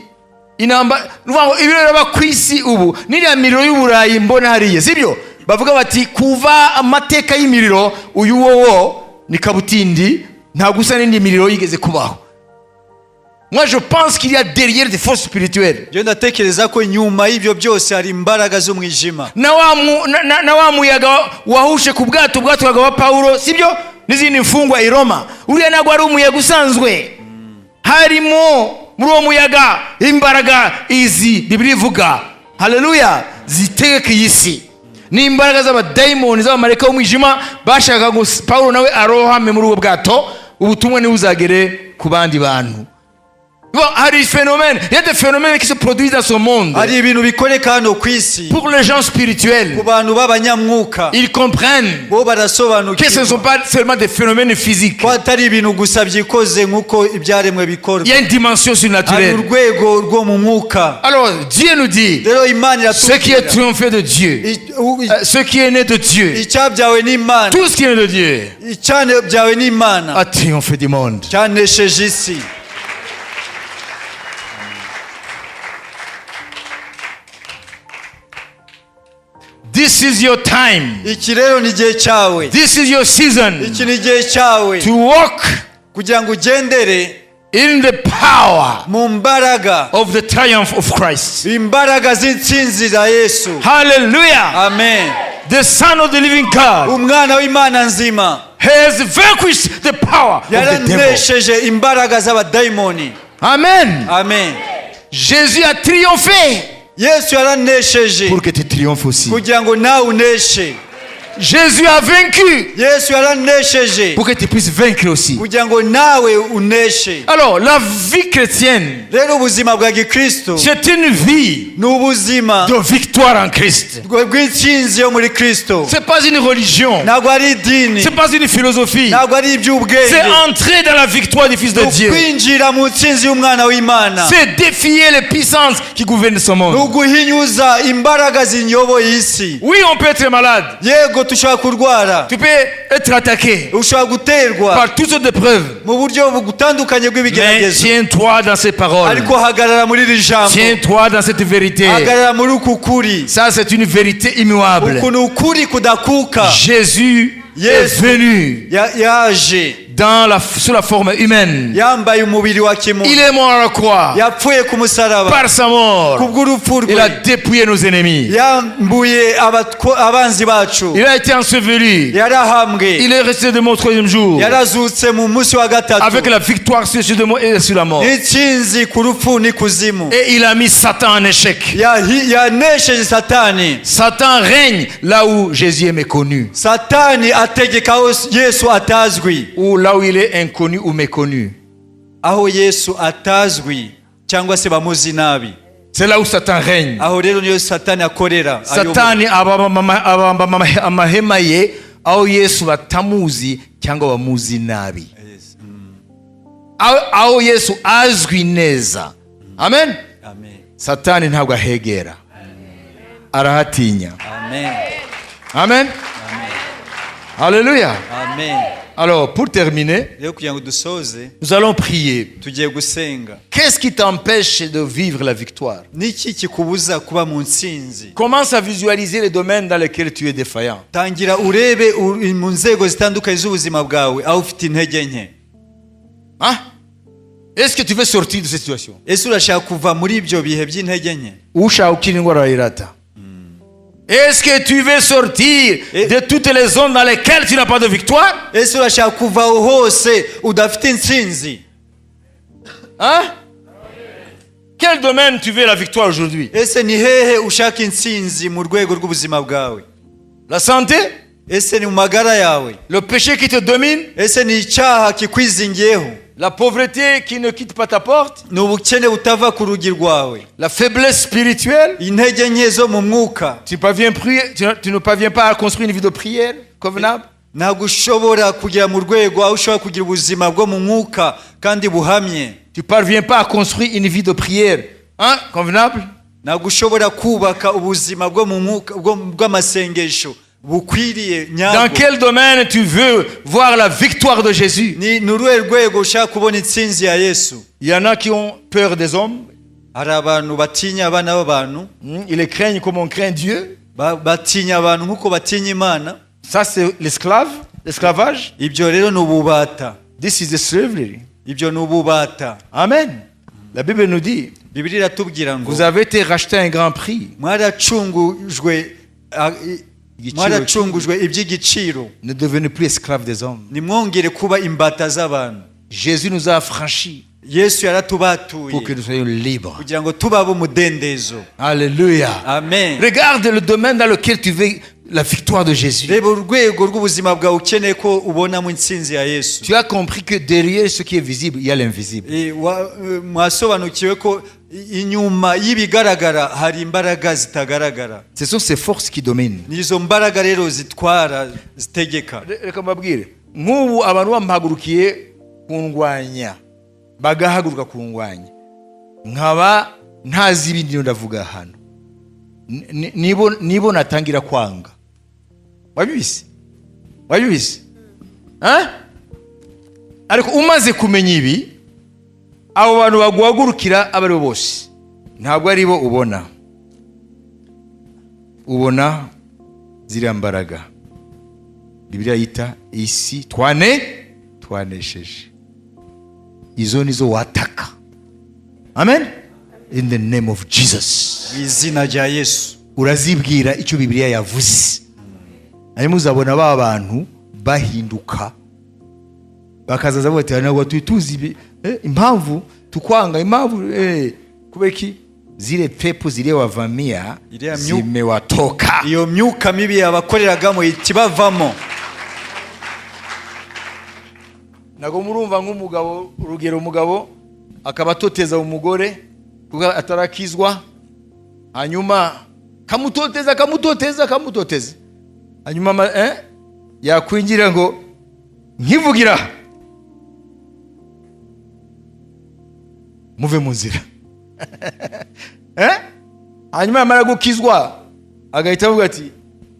intambara. Ni ukuvuga ngo ibiro biraba ku isi ubu, n'iriya miriro y'Uburayi mbona hariya, sibyo? Bavuga bati kuva amateka y'imiriro uyu wowo. ni kabutindi, ntabwo usa n'indi miriro yigeze kubaho. Moi, je pense qu'il y a derrière des forces spirituelles. Njyewe ndatekereza ko nyuma y'ibyo byose hari imbaraga z'umwijima. Na wa muyaga wahushe ku bwato bwatwaga wa Pawulo, sibyo, n'izindi mfungwa i Roma, uriya ntabwo ari umuyaga usanzwe. Harimo muri uwo muyaga imbaraga izi Bibiri ivuga, haleluya, zitegeka iyi si, ni imbaraga z'abadayimoni, z'abamarayika b'umwijima bashakaga ngo Pawulo nawe arohame muri ubwo bwato, ubutumwa ntibuzagere ku bandi bantu. Bon, hari phénomène, il y a des phénomènes qui se produisent dans ce monde. Hari ibintu bikoreka hano ku isi. Pour les gens spirituels, Ku bantu b'abanyamwuka, ils comprennent bo que ce ne sont barasobanukirwa pas seulement des phénomènes physiques. Ko atari ibintu gusa byikoze nk'uko ibyaremwe bikorwa. Il y a une dimension Hari surnaturelle. Urwego rwo mu mwuka. Alors, Dieu nous dit, Rero Imana ce qui est iratubwira triomphé de Dieu, ce qui est né de Dieu, icyabyawe n'Imana, tout ce qui est né de Dieu icyabyawe n'Imana a triomphé du monde. Cyanesheje isi. This is your time. Iki rero ni igihe cyawe. This is your season Iki ni igihe cyawe to walk kugira ngo ugendere in the power mu mbaraga of the triumph of Christ. Imbaraga z'intsinzi za Yesu. Hallelujah. Amen. The Son of the living God Umwana w'Imana nzima has vanquished the power of the devil. yaranesheje imbaraga z'abadayimoni. Amen. Amen. Jésus a triomphé Yesu yaranesheje pour que tu triomphes aussi. Kugira ngo nawe uneshe. Jésus a vaincu Yesu yaranesheje pour que tu puisses vaincre aussi. Kugira ngo nawe uneshe. Alors, la vie chrétienne, Rero ubuzima bwa gikristo c'est une vie ni ubuzima de victoire en Christ. Bw'intsinzi yo muri Kristo. C'est pas une religion, Ntabwo ari idini, c'est pas une philosophie. ntabwo ari iby'ubwenge. C'est entrer dans la victoire du Fils de Ni Dieu. Ukwinjira mu ntsinzi y'umwana w'Imana. C'est défier les puissances qui gouvernent ce Ni monde. Uguhinyuza imbaraga zinyoboye isi. Oui, on peut être malade. Yego, dushobora kurwara. Tu peux être attaqué Ushobora guterwa par toutes sortes d'épreuves. Mu buryo butandukanye Mais bw'ibigeragezo. tiens-toi dans ces paroles. Ariko hagarara muri iri jambo. Tiens-toi dans cette vérité. Hagarara muri uku kuri. Ça, c'est une vérité immuable. Uku ni ukuri kudakuka. Jésus est Yesu venu yaje sous la forme humaine. Yambaye umubiri wa kimuntu. Il est mort à la croix. Yapfuye ku musaraba. Par sa mort, Kubw'urupfu il a rwe dépouillé nos ennemis. Yambuye abanzi bacu. Il a été enseveli. Yarahambwe. Il est resté de mort au troisième jour. Yarazutse mu munsi wa gatatu Avec la victoire sur le démon et sur la mort. N'intsinzi ku rupfu n'ikuzimu. Et il a mis Satan en échec. Yanesheje Satani. Satan règne là où Jésus est méconnu. Satani ategeka aho Yesu atazwi. Ou là où il est inconnu ou méconnu. Aho Yesu atazwi cyangwa se bamuzi nabi. C'est là où Satan règne. Aho rero niyo Satani akorera, ayobora. Satani abamba amahema ye aho Yesu batamuzi cyangwa bamuzi nabi. Yes. Aho Yesu azwi neza, amen. Amen. Satani ntabwo ahegera, arahatinya. Amen. Amen, haleluya. Amen. Alors, pour terminer, Rero kugira ngo dusoze, nous allons prier. Tugiye gusenga. Qu'est-ce qui t'empêche de vivre la victoire? Niki kikubuza kuba mu ntsinzi? Commence à visualiser les domaines dans lesquels tu es défaillant. Tangira urebe mu nzego zitandukanye z'ubuzima bwawe aho ufite intege nke. Hein? Est-ce que tu veux sortir de cette situation? Ese urashaka kuva muri ibyo bihe by'intege nke? Ushaka gukira indwara arayirata. Est-ce que tu veux sortir de toutes les zones dans lesquelles tu n'as pas de victoire? Ese urashaka kuva aho hose udafite intsinzi? Hein? Quel domaine tu veux la victoire aujourd'hui? Ese ni hehe ushaka intsinzi mu rwego rw'ubuzima bwawe? La santé? Ese ni mu magara yawe? Le péché qui te domine? Ese ni icyaha kikwizingiyeho? La pauvreté qui ne quitte pas ta porte? Ni ubukene butava ku rugi rwawe? La faiblesse spirituelle? Intege nke zo mu mwuka? Tu ne parviens pas à construire une vie de prière convenable? Ntabwo ushobora kugera mu rwego aho ushobora kugira ubuzima bwo mu mwuka kandi buhamye? Tu ne parviens pas à construire une vie de prière, hein, convenable? Ntabwo ushobora kubaka ubuzima bwo mu mwuka bw'amasengesho bukwiriye Dans nyabwo? Quel domaine tu veux voir la victoire de Jésus? Ni uruhe rwego ushaka kubona intsinzi ya Yesu? Il y en a qui ont peur des hommes. Hari abantu batinya abana b'abantu. Ils les craignent comme on craint Dieu. Batinya abantu nk'uko batinya Imana. Ça, c'est l'esclave. L'esclavage. Ibyo rero ni ububata. This is the slavery. Ibyo ni ububata. Amen. La Bible nous dit, Bibiliya iratubwira ngo vous avez été racheté à un grand prix. Mwaracungujwe a- i- Igiciro. Mwaracungujwe iby'igiciro. Ne devenez plus esclaves des hommes. Nimwongere kuba imbata z'abantu. Jésus nous a affranchis Yesu yaratubatuye pour que nous soyons libres. Kugira ngo tubabe umudendezo. Alléluia. Amen. Regarde le domaine dans lequel tu veux la victoire de Jésus. Reba urwego rw'ubuzima bwawe ukeneye ko ubonamo intsinzi ya Yesu. Tu as compris que derrière ce qui est visible, il y a l'invisible. Eh, wa- eh, mwasobanukiwe ko i- inyuma y'ibigaragara hari imbaraga zitagaragara. Ce sont ces forces qui dominent. Ni izo mbaraga rero zitwara zitegeka. Reka mbabwire, nk'ubu abantu bampagurukiye kundwanya, bagahaguruka kundwanya, nkaba ntazi ibindi ndavuga hano. Nibo natangira kwanga. Wabizi, wabizi, hein? Ariko umaze kumenya ibi, abo bantu baguhagurukira abo ari bo bose ntabwo ari bo ubona, ubona ziriya mbaraga Bibiliya yita isi twane twanesheje. Izo nizo wataka. Amen. In the name of Jesus. Mu izina rya Yesu. Urazibwira icyo Bibiliya yavuze, hanyuma uzabona ba bantu bahinduka, bakazaza bavuga ati: "Ntabwo tuzi tuzi ibi impamvu tukwanga, impamvu kubera iki?" Zile pepo ziliyowavamia Iriya zimewatoka. Iyo myuka mibi yabakoreragamo ikibavamo. Ntabwo murumva nk'umugabo, urugero, umugabo akaba atoteza umugore kuko atarakizwa, hanyuma kamutoteza, kamutoteza, kamutoteza, hanyuma yakwinjira ngo nkivugira muve mu nzira, eh? Hanyuma yamara gukizwa agahita avuga ati: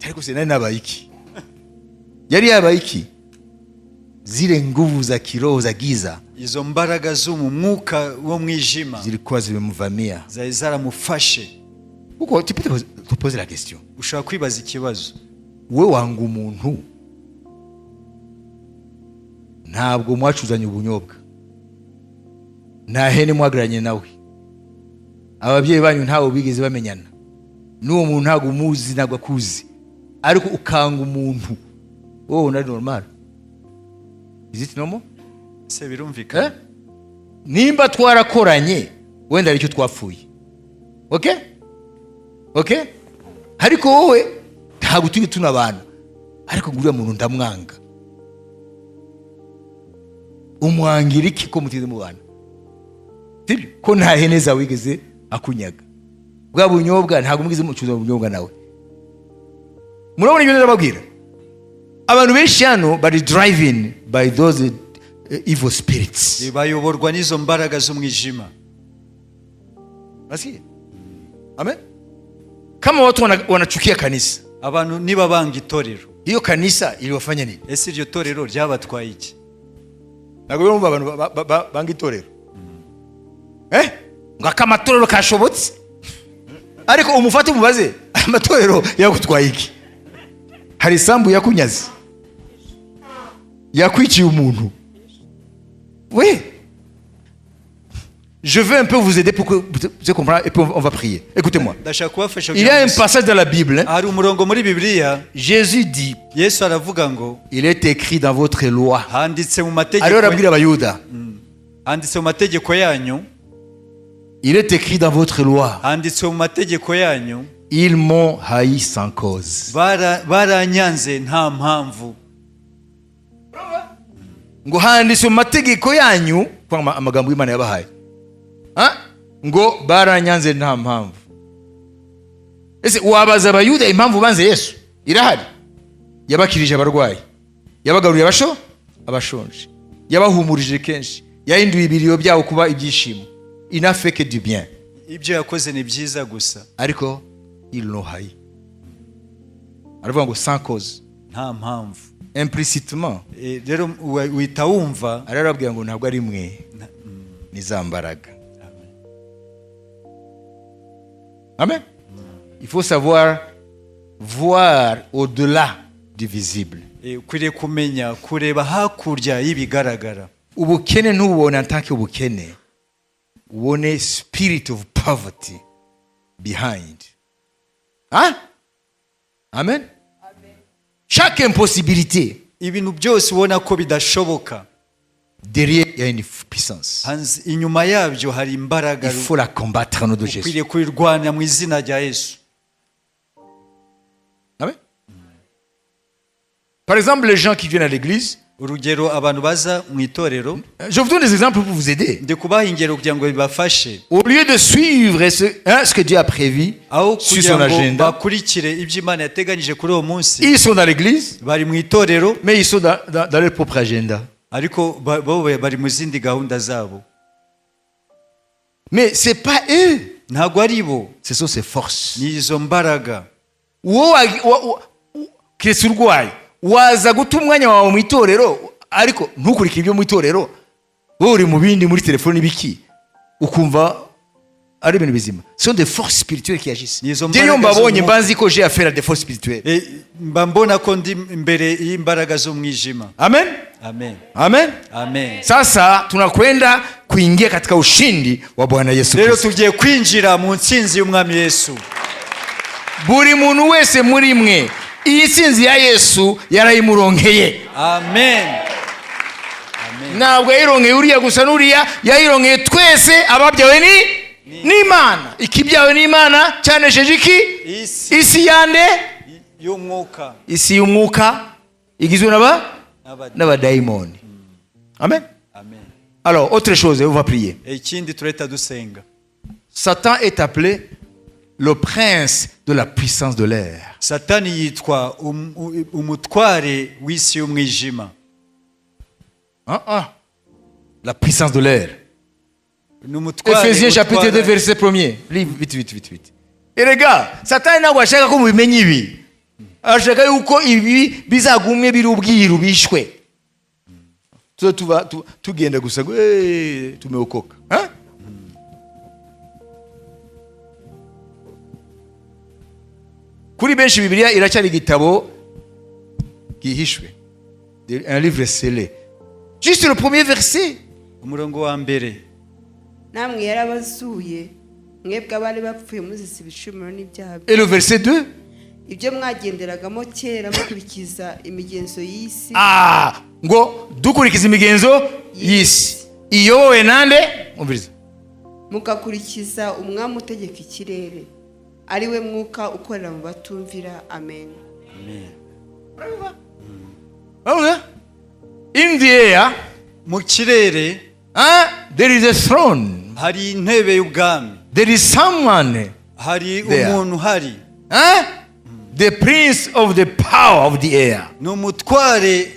"Ariko se nari nabaye iki?" Yari yabaye iki? Zile nguvu za kiroho za giza Izo mbaraga zo mu mwuka wo mwijima zilikuwa zimemvamia. Zari zaramufashe. Kuko tu peux te poser la question: Ushobora kwibaza ikibazo: we wanga umuntu, ntabwo mwacuzanye ubunyobwa, nta hene mwagaranye nawe, ababyeyi banyu ntawe bigeze bamenyana n'uwo muntu, ntabwo umuzi, ntabwo akuzi, ariko ukanga umuntu, wowe ubona ari normal? Is it normal? Se birumvikana? Eh? Nimba twarakoranye wenda hari icyo twapfuye, okay, ariko wowe ntabwo tujye tunabana, ariko ngo uriya muntu ndamwanga. Umwangira iki ko mutigeze mubana? Sibyo ko nta hene zawe wigeze akunyaga, bwa bunyobwa ntabwo mwize mucuruza ubunyobwa nawe. Murabona ibyo ndababwira? Abantu benshi hano bari driving by those evil spirits. Bayoborwa n'izo mbaraga z'umwijima. Nasikia? Amen. Kama watu wanachukia kanisa, Abantu niba banga itorero, hiyo kanisa iliwafanya nini? Ese iryo torero ryabatwaye iki? Ntabwo bumva abantu banga itorero, eh? Ngo akamatorero kashobotse, ariko umufate umubaze: amatorero yagutwaye iki? Hari isambu yakunyaze? Yakwiciye umuntu? We, je veux un peu vous aider pour que vous puissiez comprendre et puis on va prier. Écoutez-moi. Ndashaka kubafasha. Il y a un passage dans la Bible, hein. Hari umurongo muri Bibiliya. Jésus dit: Yesu aravuga ngo "Il est écrit dans votre loi." Handitse mu mategeko Alors arabwira Abayuda: handitse mu mategeko yanyu. "Il est écrit dans votre loi: Handitse mu mategeko yanyu. Ils m'ont haï sans cause." Bara- baranyanze nta mpamvu. Ngo handitse mu mategeko yanyu kwa amagambo y'Imana yabahaye. Ha? Ngo baranyanze nta mpamvu. Ese wabaza Abayuda impamvu banze Yesu? Irahari. Yabakirije abarwayi, yabagaburiye abashonje, yabahumurije kenshi, yahinduye ibiriyo byabo kuba ibyishimo. Il n'a fait que du bien. Ibyo yakoze ni byiza gusa. Ariko ils l'ont haï, aravuga ngo sans cause. Nta mpamvu. Implicitement, Eh, rero uhita wumva arababwira ngo ntabwo ari mwe, ni za mbaraga. Amen. Il faut savoir voir au-delà. Du visible. Ukwiriye kumenya kureba hakurya y'ibigaragara. Ubukene ntububone en tant que ubukene, ubone spirit of poverty behind, hein? Amen. Chaque impossibilité, Ibintu byose ubona ko bidashoboka, derrière il y a une puissance. Hanze inyuma yabyo hari imbaraga. Il faut la combattre au nom de Jésus. Ukwiriye kubirwanya mu izina rya Yesu. Amen. Par exemple, les gens qui viennent à l'église, Urugero abantu baza mu itorero, je vous donne des exemples pour vous aider. Ndi kubaha ingero kugira ngo bibafashe. Au lieu de suivre hein, ce que Dieu a prévu Aho sur kugira son ngo agenda, bakurikire ibyo Imana yateganyije kuri uwo munsi, ils sont dans l'église, bari mu itorero, mais ils sont dans leur propre agenda. Ariko bo bari mu zindi gahunda zabo. Mais c'est pas eux, Ntabwo ari bo, ce sont ces forces. Ni izo mbaraga. Wowe keretse urwaye waza guta umwanya wawe mu itorero ariko ntukurikire ibyo mu itorero, wowe uri mu bindi muri telefone ibiki ukumva ari ibintu bizima. Ce sont des forces spirituelles qui agissent. Ni izo Njye iyo mbaraga mbabonye z'umwuka. Mba nzi ko j'ai affaire à des forces spirituelles. Mba mbona ko ndi imbere y'imbaraga z'umwijima. Amen. Amen. Amen. Amen. Sasa tunakwenda kuingia katika ushindi wa Bwana Yesu Rero Kristo. Tugiye kwinjira mu ntsinzi y'Umwami Yesu. Buri muntu wese muri mwe iyi ntsinzi ya Yesu yarayimuronkeye. Amen, amen. Ntabwo yayironkeye uriya gusa n'uriya, yayironkeye twese ababyawe ni n'Imana. Ikibyawe n'Imana cyanesheje iki? Isi. Isi yande? Y'umwuka. Isi y'umwuka igizwe n'aba n'abadayimoni. Amen. Amen. Alors, autre chose, on va prier. Ikindi turahita dusenga. Satan est appelé le prince de la puissance de l'air. Satani yitwa umutware w'isi y'umwijima. Ah, ah. La puissance de l'air. Ni umutware Ephésiens chapitre 2 utwara- verset 1er. Lis vite, vite, vite, vite. Erega Satani ntabwo ashaka ko mubimenya ibi, ashaka yuko ibi bizagumye biri ubwiru bishwe tuze tuba tugenda gusa ngo "Eh, tumeokoka." Hein? Kuri benshi Bibiliya iracyari igitabo gihishwe, un livre scellé. Juste le premier verset. Umurongo wa mbere. Namwe yarabazuye mwebwe abari bapfuye muzize ibicumuro n'ibyaha. Et le verset 2. Ibyo mwagenderagamo kera mukurikiza imigenzo y'isi. Ah, ngo dukurikiza imigenzo y'isi iyobowe nande? Umviriza. Mugakurikiza umwami utegeka ikirere ari we mwuka ukorera mu batumvira. Amen. Amen. Urabona? In the air, Mu kirere, hein, there is a throne. Hari intebe y'ubwami. There is someone, Hari there. Umuntu uhari. Hein? The prince of the power of the air. Ni umutware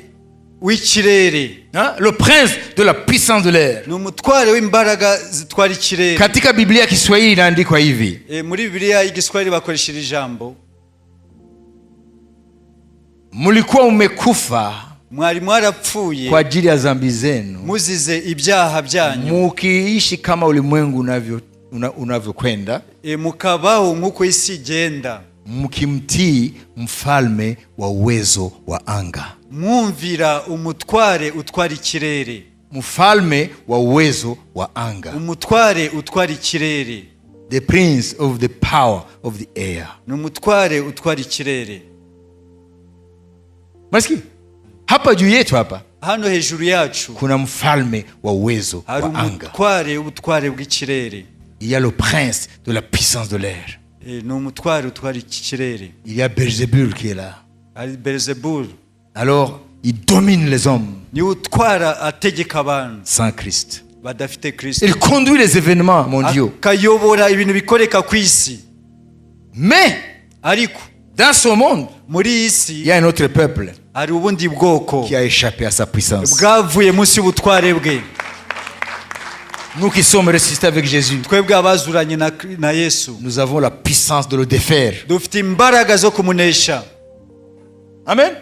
w'ikirere. Hein? Le prince de la puissance de l'air. Ni umutware w'imbaraga zitwara ikirere. Katika Biblia ya Kiswahili inaandikwa hivi. Muri Bibiliya y'Igiswahili bakoresha iri jambo. Mlikuwa mmekufa Mwari mwarapfuye kwa ajili ya dhambi zenu, muzize ibyaha byanyu, mukiishi kama ulimwengu unavyokwenda, mukabaho nk'uko isi igenda, mkimtii mfalme wa uwezo wa anga. Mwumvira umutware utwara ikirere. Mfalme wa uwezo wa anga. Umutware utwara ikirere. The prince of the power of the air. Ni umutware utwara ikirere. Maski hapa juu yetu hapa Hano hejuru yacu kuna mfalme wa uwezo hari wa anga. Umutware w'ubutware bw'ikirere. Il y a le prince de la puissance de l'air. Ni umutware utwara iki kirere. Il y a Belzébul qui est là. Hari Belzebul. Alors, il domine les hommes Niwe utwara ategeka abantu sans Christ. Badafite Kristo. Il conduit les événements mondiaux. Akayobora ibintu bikoreka ku isi. Mais Ariko dans ce monde, muri iyi si il y a un autre peuple hari ubundi bwoko qui a échappé à sa puissance. Bwavuye munsi y'ubutware bwe. Nous qui sommes ressuscités avec Jésus, Twebwe abazuranye na Yesu, nous avons la puissance de le défaire. Dufite imbaraga zo kumunesha. Amen.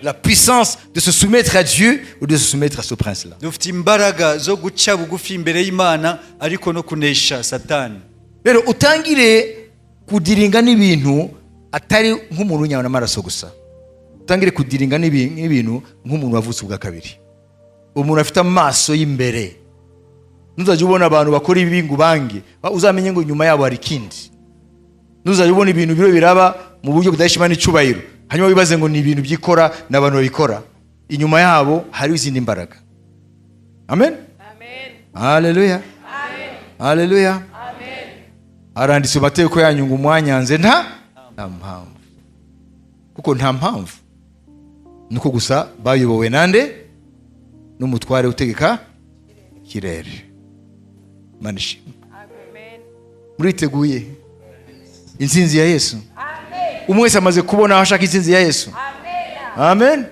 La puissance de se soumettre à Dieu ou de se soumettre à ce prince-là. Dufite imbaraga zo guca bugufi imbere y'Imana ariko no kunesha Satani. Rero utangire kudiringa n'ibintu atari nk'umuntu w'inyama n'amaraso gusa. Utangire kudealinga n'ibintu nk'umuntu wavutse ubwa kabiri, umuntu afite amaso y'imbere. Ntuzajya ubona abantu bakora ibi ngo ubange, uzamenye ngo nyuma yabo hari ikindi. Ntuzajya ubona ibintu biro biraba mu buryo budahesha Imana icyubahiro, hanyuma wibaze ngo ni ibintu byikora n'abantu babikora. Inyuma yabo hariho izindi mbaraga. Amen, haleluya, haleluya. Haranditse mu mategeko yanyu ngo umwanyanze nta mpamvu, kuko nta mpamvu, nuko gusa bayobowe nande? N'umutware utegeka ikirere. Imana ishimwe. Muriteguye intsinzi ya Yesu? Umwe wese amaze kubona aho ashaka intsinzi ya Yesu? Amen.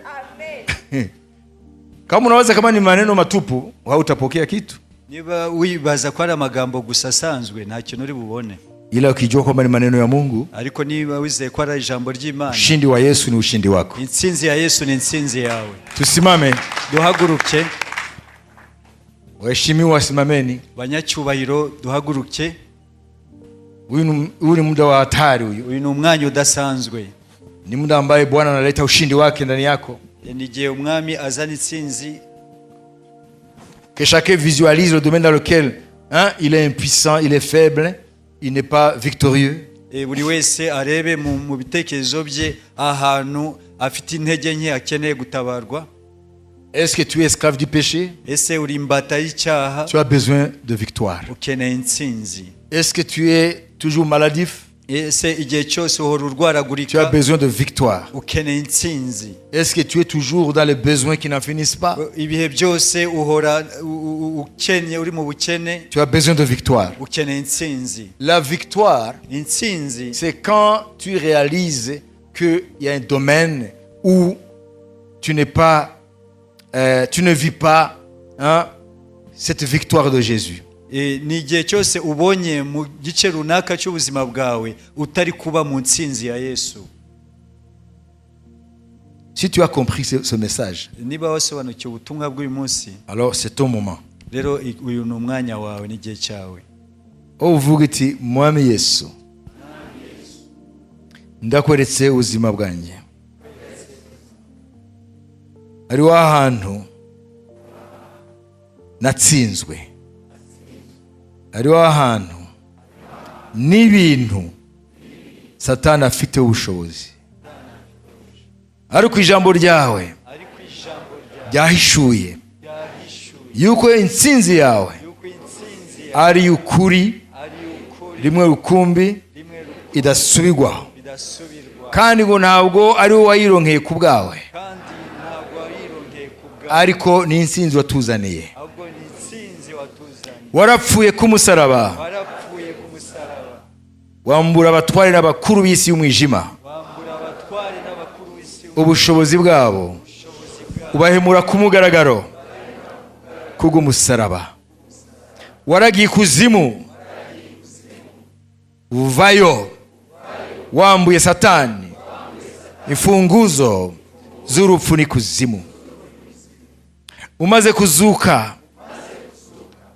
Kama unawaza kama ni maneno matupu, hautapokea kitu. Niba wibaza ko ari amagambo gusa asanzwe, nta kintu uri bubone. Ila ukijua kwamba ni maneno ya Mungu, Ariko niba wizeye ko ari ijambo ry'Imana, ushindi wa Yesu ni ushindi wako. intsinzi ya Yesu ni intsinzi yawe. Tusimame. Duhaguruke. Waheshimiwa, simameni. Banyacyubahiro, duhaguruke. Huyu ni muda wa hatari huyu. Uyu ni umwanya udasanzwe. Ni muda ambaye Bwana analeta ushindi wake ndani yako. Ni igihe umwami azana intsinzi. Que chacun visualise le domaine dans lequel, hein, il est impuissant, il est faible, il n'est pas victorieux. Buri wese arebe mu bitekerezo bye ahantu afite intege nke, akeneye gutabarwa. Est-ce que tu es esclave du péché? Ese uri imbata y'icyaha? Tu as besoin de victoire. Ukeneye intsinzi. Est-ce que tu es toujours maladif? Ese igihe cyose uhora Tu as urwaragurika? besoin de victoire. Ukeneye intsinzi. Est-ce que tu es toujours dans les besoins qui n'en finissent pas? Ibihe byose uhora ukennye, uri mu bukene? Tu as besoin de victoire. Ukeneye intsinzi. La victoire, Intsinzi, c'est quand tu réalises qu'il y a un domaine où tu n'es pas, tu ne vis pas, hein, cette victoire de Jésus. Ni igihe cyose ubonye mu gice runaka cy'ubuzima bwawe utari kuba mu ntsinzi ya Yesu. Si tu as compris ce message, Niba wasobanukiwe ubutumwa bw'uyu munsi, alors c'est ton moment. rero uyu ni umwanya wawe n'igihe cyawe. Uvuga uti: "Mwami Yesu, ndakweretse ubuzima bwanjye. Hariho ahantu natsinzwe, hariho ahantu n'ibintu Satani afite ubushobozi, ariko ijambo ryawe Ariko ijambo ryahishuye ryahishuye yuko intsinzi yawe yuko intsinzi ari ukuri ari ukuri rimwe rukumbi, rimwe rukumbi, idasubirwaho, bidasubirwa, kandi ngo ntabwo ari wowe wayironkeye ku bwawe, kandi ntabwo wayironkeye ku bwawe, ariko ni intsinzi watuzaniye. ahubwo ni intsinzi watuzaniye. Warapfuye ku musaraba, Warapfuye ku musaraba, wambura abatware n'abakuru b'isi y'umwijima wambura abatware n'abakuru b'isi ubushobozi bwabo, ubushobozi bwabo, ubahemura ku mugaragaro kubw'umusaraba. Waragiye ikuzimu, uvayo wambuye Satani imfunguzo z'urupfu n'ikuzimu. Umaze kuzuka,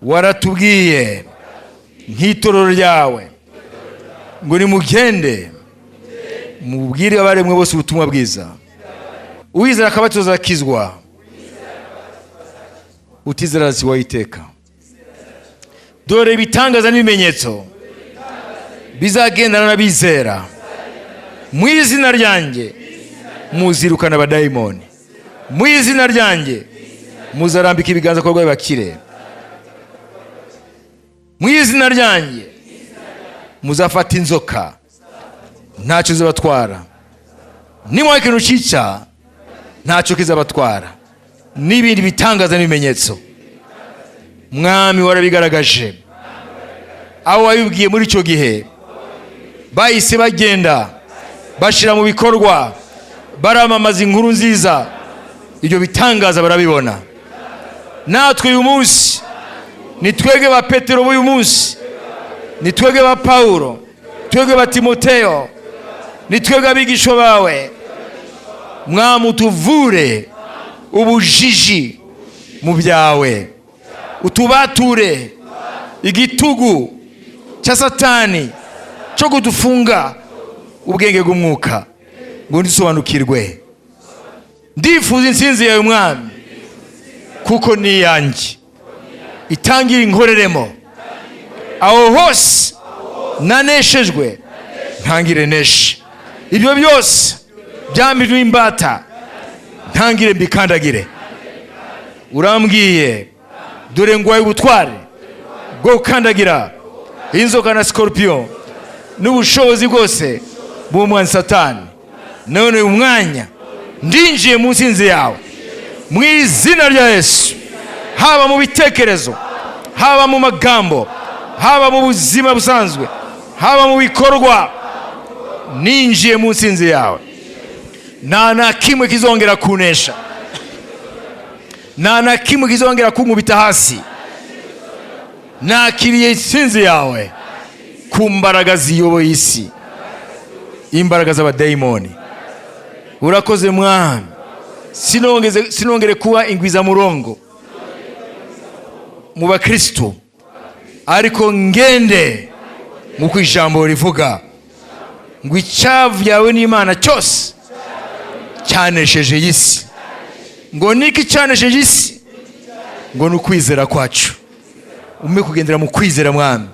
waratubwiye nk'itorero ryawe ngo nimugende mubwire abaremwe bose ubutumwa bwiza. Uwizera akabatizwa akizwa, utizera azacirwaho iteka. Dore ibitangaza n'ibimenyetso bizagendana n'abizera: mu izina ryanjye muzirukana abadayimoni, mu izina ryanjye muzarambika ibiganza ku barwayi bakire, mu izina ryanjye muzafata inzoka ntacyo zibatwara, nimuha ikintu cyica ntacyo kizabatwara, n'ibindi bitangaza n'ibimenyetso. Mwami, warabigaragaje. Abo wabibwiye muri icyo gihe bahise bagenda bashyira mu bikorwa, baramamaza inkuru nziza, ibyo bitangaza barabibona. Natwe uyu munsi ni twebwe ba Petero b'uyu munsi, ni twebwe ba Pawulo, twebwe ba Timoteyo, ni twebwe abigishwa bawe. Mwami, utuvure ubujiji mu byawe, utubature igitugu cya Satani cyo kudufunga ubwenge bw'umwuka ngo ntidusobanukirwe. Ndifuza intsinzi yawe, Mwami, kuko ni iyanjye. Itangire inkoreremo. Aho hose naneshejwe, ntangire neshe. Ibyo byose byambijwe imbata, ntangire mbikandagire. Urambwiye: "Dore nguhaye ubutware bwo gukandagira inzoka na scorpion n'ubushobozi bwose bw'umwanzi Satani." None uyu mwanya ndinjiye mu nsinzi yawe mu izina rya Yesu. Haba mu bitekerezo, haba mu magambo, haba mu buzima busanzwe, haba mu bikorwa, ninjiye mu nsinzi yawe. Nta na kimwe kizongera kunesha, nta na kimwe kizongera kunkubita hasi. Nakiriye intsinzi yawe ku mbaraga ziyoboye isi, imbaraga z'abadayimoni. Urakoze, Mwami. Sinongere kuba ingwizamurongo mu bakristo, ariko ngende nk'uko ijambo rivuga ngo: "Icyabyawe n'Imana cyose cyanesheje isi." Ngo niki cyanesheje isi? Ngo ni ukwizera kwacu. Umpe kugendera mu kwizera, Mwami,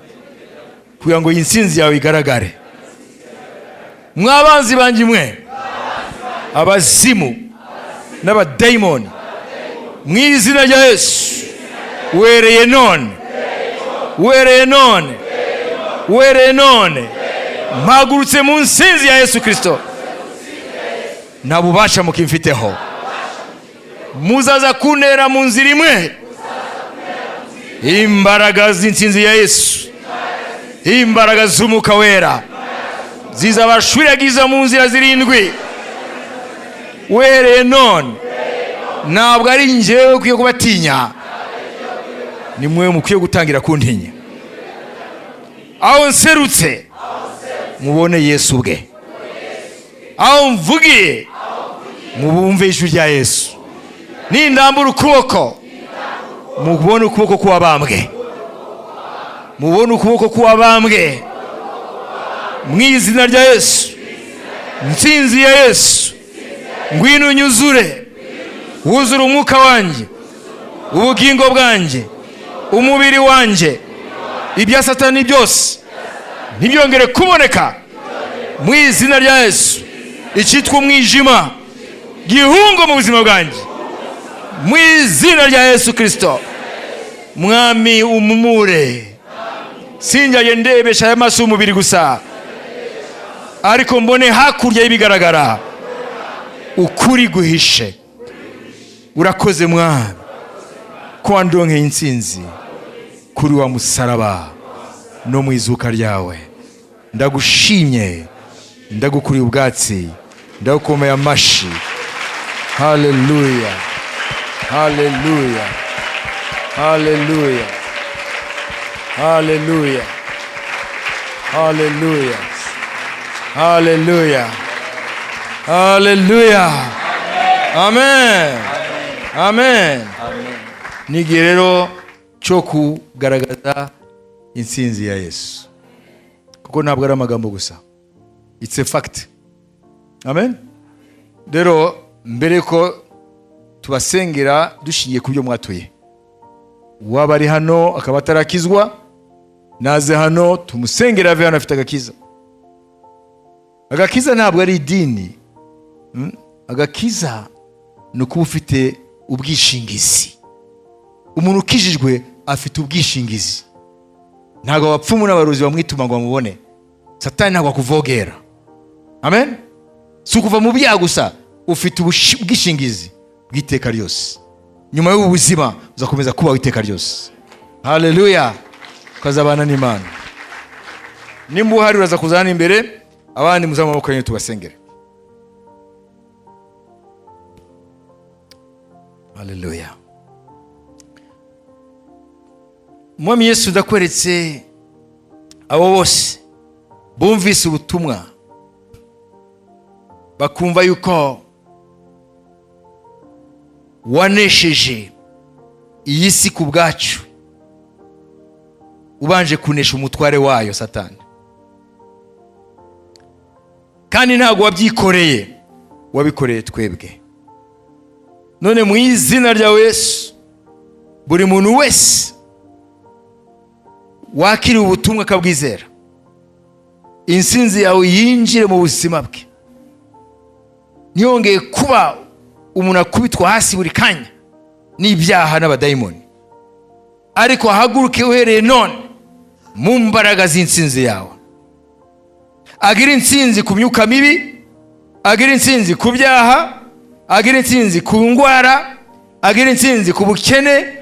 kugira ngo iyi nsinzi yawe igaragare. Mwabanzi banjye mwe, abazimu n'abadayimoni, mu izina rya Yesu, wereye none, wereye none, wereye none, mpagurutse mu nsinzi ya Yesu Kirisito. Nta bubasha mukimfiteho. Muzaza kuntera mu nzira imwe, imbaraga z'intsinzi ya Yesu, imbaraga z'Umwuka Wera zizabashwiragiza mu nzira zirindwi. Uhereye none, ntabwo ari njyewe ukwiye kubatinya, ni mwe mukwiye gutangira kuntinya. Aho nserutse, mubone Yesu ubwe. Aho mvugiye, mubumve ijwi rya Yesu. Nindambura ukuboko, mubone ukuboko k'uwabambwe, mubone ukuboko k'uwabambwe mu izina rya Yesu. Ntsinzi ya Yesu, ngwino unyuzure, wuzure umwuka wanjye, ubugingo bwanjye, umubiri wanjye. Ibya Satani byose ntibyongere kuboneka mu izina rya Yesu. Icyitwa umwijima gihungo mu buzima bwanjye mu izina rya Yesu Kirisito. Mwami, umumure, sinjyaye ndebesha aya maso y'umubiri gusa, ariko mbone hakurya y'ibigaragara ukuri guhishe. Urakoze, Mwami, ko wandonkeye intsinzi kuri wa musaraba no mu izuka ryawe. Ndagushimye, ndagukuriye ubwatsi, ndagukomeye amashi. Haleluya, haleluya, haleluya, haleluya, haleluya, haleluya, haleluya! Amen, amen. Ni igihe rero cyo kugaragaza intsinzi ya Yesu, kuko ntabwo ari amagambo gusa, it's a fact. Amen. Rero mbere ko tubasengera dushingiye ku byo mwatuye, uwaba ari hano akaba atarakizwa, naze hano tumusengere, ave hano afite agakiza. Agakiza ntabwo ari idini. Agakiza ni ukuba ufite ubwishingizi. Umuntu ukijijwe afite ubwishingizi. Ntabwo abapfumu n'abarozi bamwituma ngo bamubone. Satani ntabwo akuvogera. Amen. Si ukuva mu byaha gusa, ufite ubwishingizi bw'iteka ryose. Nyuma y'ubu buzima uzakomeza kubaho iteka ryose. Haleluya! Ukazabana n'Imana. Nimba uhari, uraza kuza hano imbere. Abandi muzamu amaboko yanyu tubasengere. Haleluya! Mwami Yesu, ndakweretse abo bose bumvise ubutumwa, bakumva yuko wanesheje iyi si ku bwacu, ubanje kunesha umutware wayo Satani. Kandi ntabwo wabyikoreye, wabikoreye twebwe. None mu izina rya Yesu, buri muntu wese wakiriye ubutumwa akabwizera, insinzi yawe yinjire mu buzima bwe, ntiyongeye kuba umuntu akubitwa hasi buri kanya n'ibyaha n'abadayimoni, ariko ahaguruke uhereye none mu mbaraga z'insinzi yawe, agira intsinzi ku myuka mibi, agira intsinzi ku byaha, agira intsinzi ku ndwara, agira intsinzi ku bukene,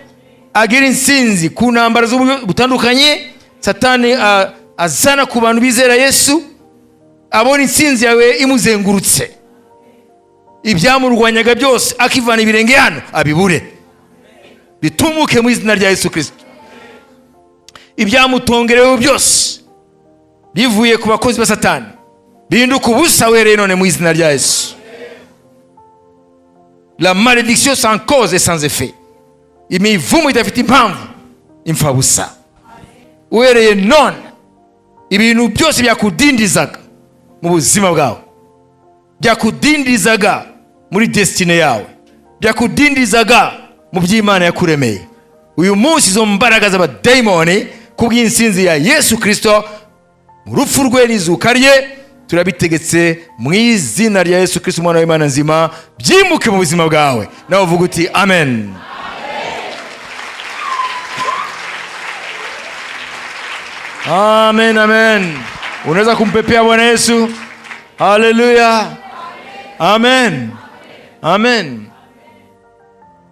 agira intsinzi ku ntambara z'uburyo butandukanye Satani azana ku bantu bizera Yesu. Abona intsinzi yawe imuzengurutse, ibyamurwanyaga byose akivana ibirenge hano abibure, bitumuke mu izina rya Yesu Kirisito. Ibyamutongerewe byose bivuye ku bakozi ba Satani bihinduka ubusa uhereye none mu izina rya Yesu. La malédiction sans cause et sans effet, imivumo idafite impamvu, imfabusa. Uhereye none, ibintu byose byakudindizaga mu buzima bwawe, byakudindizaga muri destinée yawe, byakudindizaga mu by'Imana yakuremeye, uyu munsi izo mbaraga z'abadayimoni, kubw'insinzi ya Yesu Kirisito mu rupfu rwe n'izuka rye, turabitegetse mu izina rya Yesu Kirisito, umwana w'Imana nzima, byimuke mu buzima bwawe. Nawe uvuga uti: "Amen, amen, amen." Unaweza kumpepea Bwana Yesu. Haleluya, amen, amen.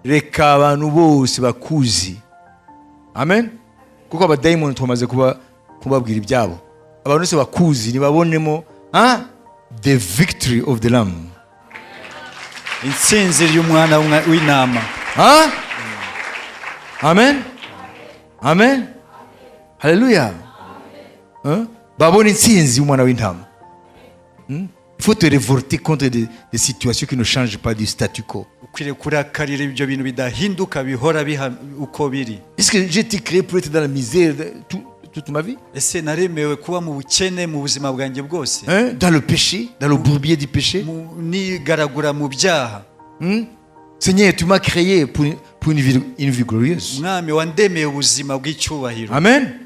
Reka abantu bose bakuzi, amen, kuko abadayimoni tumaze kuba kubabwira ibyabo. Abantu bose bakuzi ntibabonemo, ah, the victory of the Lamb. Intsinzi y'umwana w'intama. Ah? Amen, amen, haleluya. Hein? Babona intsinzi y'umwana w'intama. Il faut te révolter contre des situations qui ne changent pas du statu quo. Ukwiriye kurakarira ibyo bintu bidahinduka, bihora biha uko biri. Est-ce que j'ai été créé pour être dans la misère toute ma vie? Ese naremewe kuba mu bukene mu buzima bwanjye bwose? Hein? Dans le péché, dans le bourbier du péché? Nigaragura mu byaha? Seigneur, tu m'as créé pour une vie glorieuse. Mwami, wandemeye ubuzima bw'icyubahiro. Amen.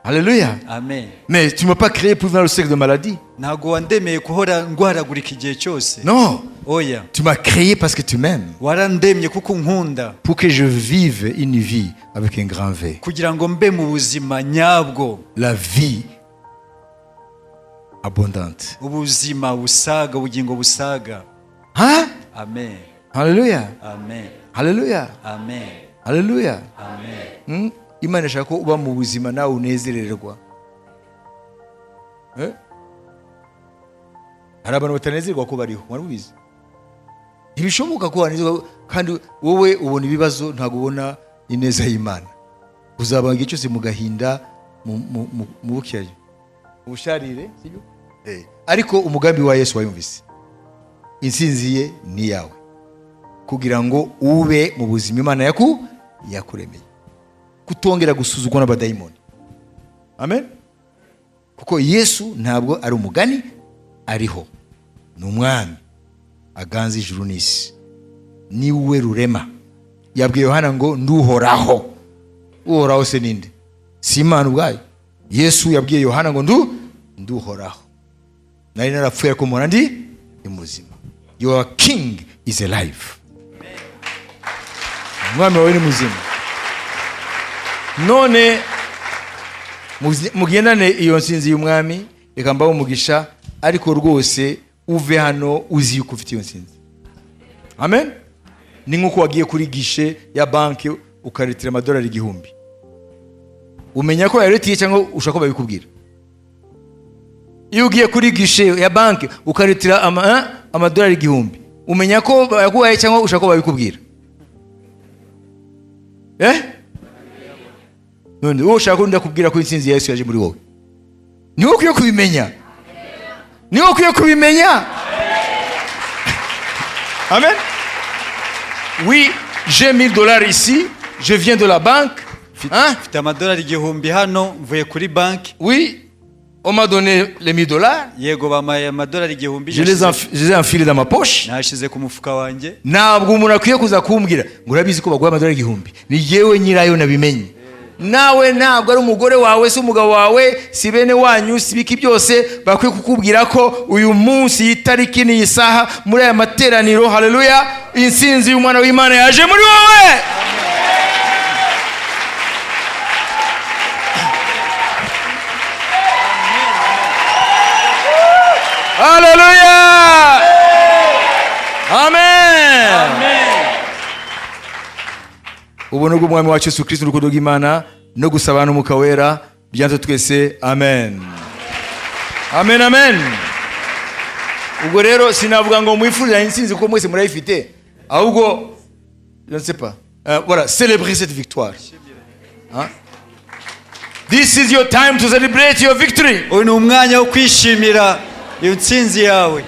Alléluia. Amen. Mais tu ne m'as pas créé pour vivre dans le cercle de maladie. Ntabwo wandemeye guhora ndwaragurika igihe cyose. Non. Oya. Tu m'as créé parce que tu m'aimes. Warandemye kuko unkunda. Pour que je vive une vie avec un grand V. Kugira ngo mbe mu buzima nyabwo. La vie abondante. Ubuzima busaga, ubugingo busaga. Hein? Amen. Alléluia. Amen. Alléluia. Amen. Alléluia. Amen. Imana ishaka ko uba mu buzima nawe unezererwa. Eh? Hari abantu batanezerwa ko bariho, wari ubizi? Ntibishoboka ko wanezerwa kandi wowe ubona ibibazo, ntabwo ubona ineza y'Imana. Uzaba igihe cyose mu gahinda, mu bukeya, ubusharire, sibyo? Ariko umugambi wa Yesu wayumvise, intsinzi ye ni iyawe kugira ngo ube mu buzima Imana yakuremeye, kutongera gusuzugwa n'abadayimoni. Amen. Kuko Yesu ntabwo ari umugani, ariho, ni umwami aganza ijuru n'isi, ni we rurema. Yabwiye Yohana ngo: "Nduhoraho." Uhoraho se ninde? Si Imana ubwayo? Yesu yabwiye Yohana ngo: "Nduhoraho, nari narapfuye ariko mpora ndi muzima." Your king is alive. Umwami wawe ni muzima. None mugendane iyo nsinzi y'umwami. Reka mbahe umugisha, ariko rwose uve hano uzi yuko ufite iyo nsinzi. Amen. Ni nk'uko wagiye kuri guichet ya banki ukaretira amadolari 1000. Umenya ko yaretiye cyangwa ushaka ko babikubwira? Iyo ugiye kuri guichet ya banki ukaretira amadolari 1000, umenya ko bayaguhaye cyangwa ushaka ko babikubwira? Eh, none wowe ushaka ko ndakubwira ko intsinzi ya Yesu yaje muri wowe? Niwe ukwiye kubimenya, niwe ukwiye kubimenya. Amen. Oui, j'ai 1000 $ ici, je viens de la banque, hein? Mfite amadolari 1000 hano, mvuye kuri banki. Oui. On m'a donné les 1000 dollars. Yego, bampaye amadolari 1000. Je les ai enfilés dans ma poche. Nashyize ku mufuka wanjye. Ntabwo umuntu akwiye kuza kumbwira ngo urabizi ko baguha amadolari 1000. Ni jyewe nyirayo nabimenye. Nawe ntabwo ari umugore wawe, si umugabo wawe, si bene wanyu, si biki byose bakwiye kukubwira ko uyu munsi, iyi tariki n'iyi saha, muri aya materaniro, haleluya, insinzi y'umwana w'Imana yaje muri wowe. Haleluya, amen. Ubuntu bw'Umwami wacu Yesu Kristo, n'urukundo rw'Imana no gusabana n'Umwuka Wera byanze twese. Amen, amen, amen. Ubwo rero sinavuga ngo mwifurize intsinzi kuko mwese murayifite, ahubwo je ne sais pas. Voilà, célébrez cette victoire, hein? This is your time to celebrate your victory. Uyu ni umwanya wo kwishimira iyo ntsinzi yawe.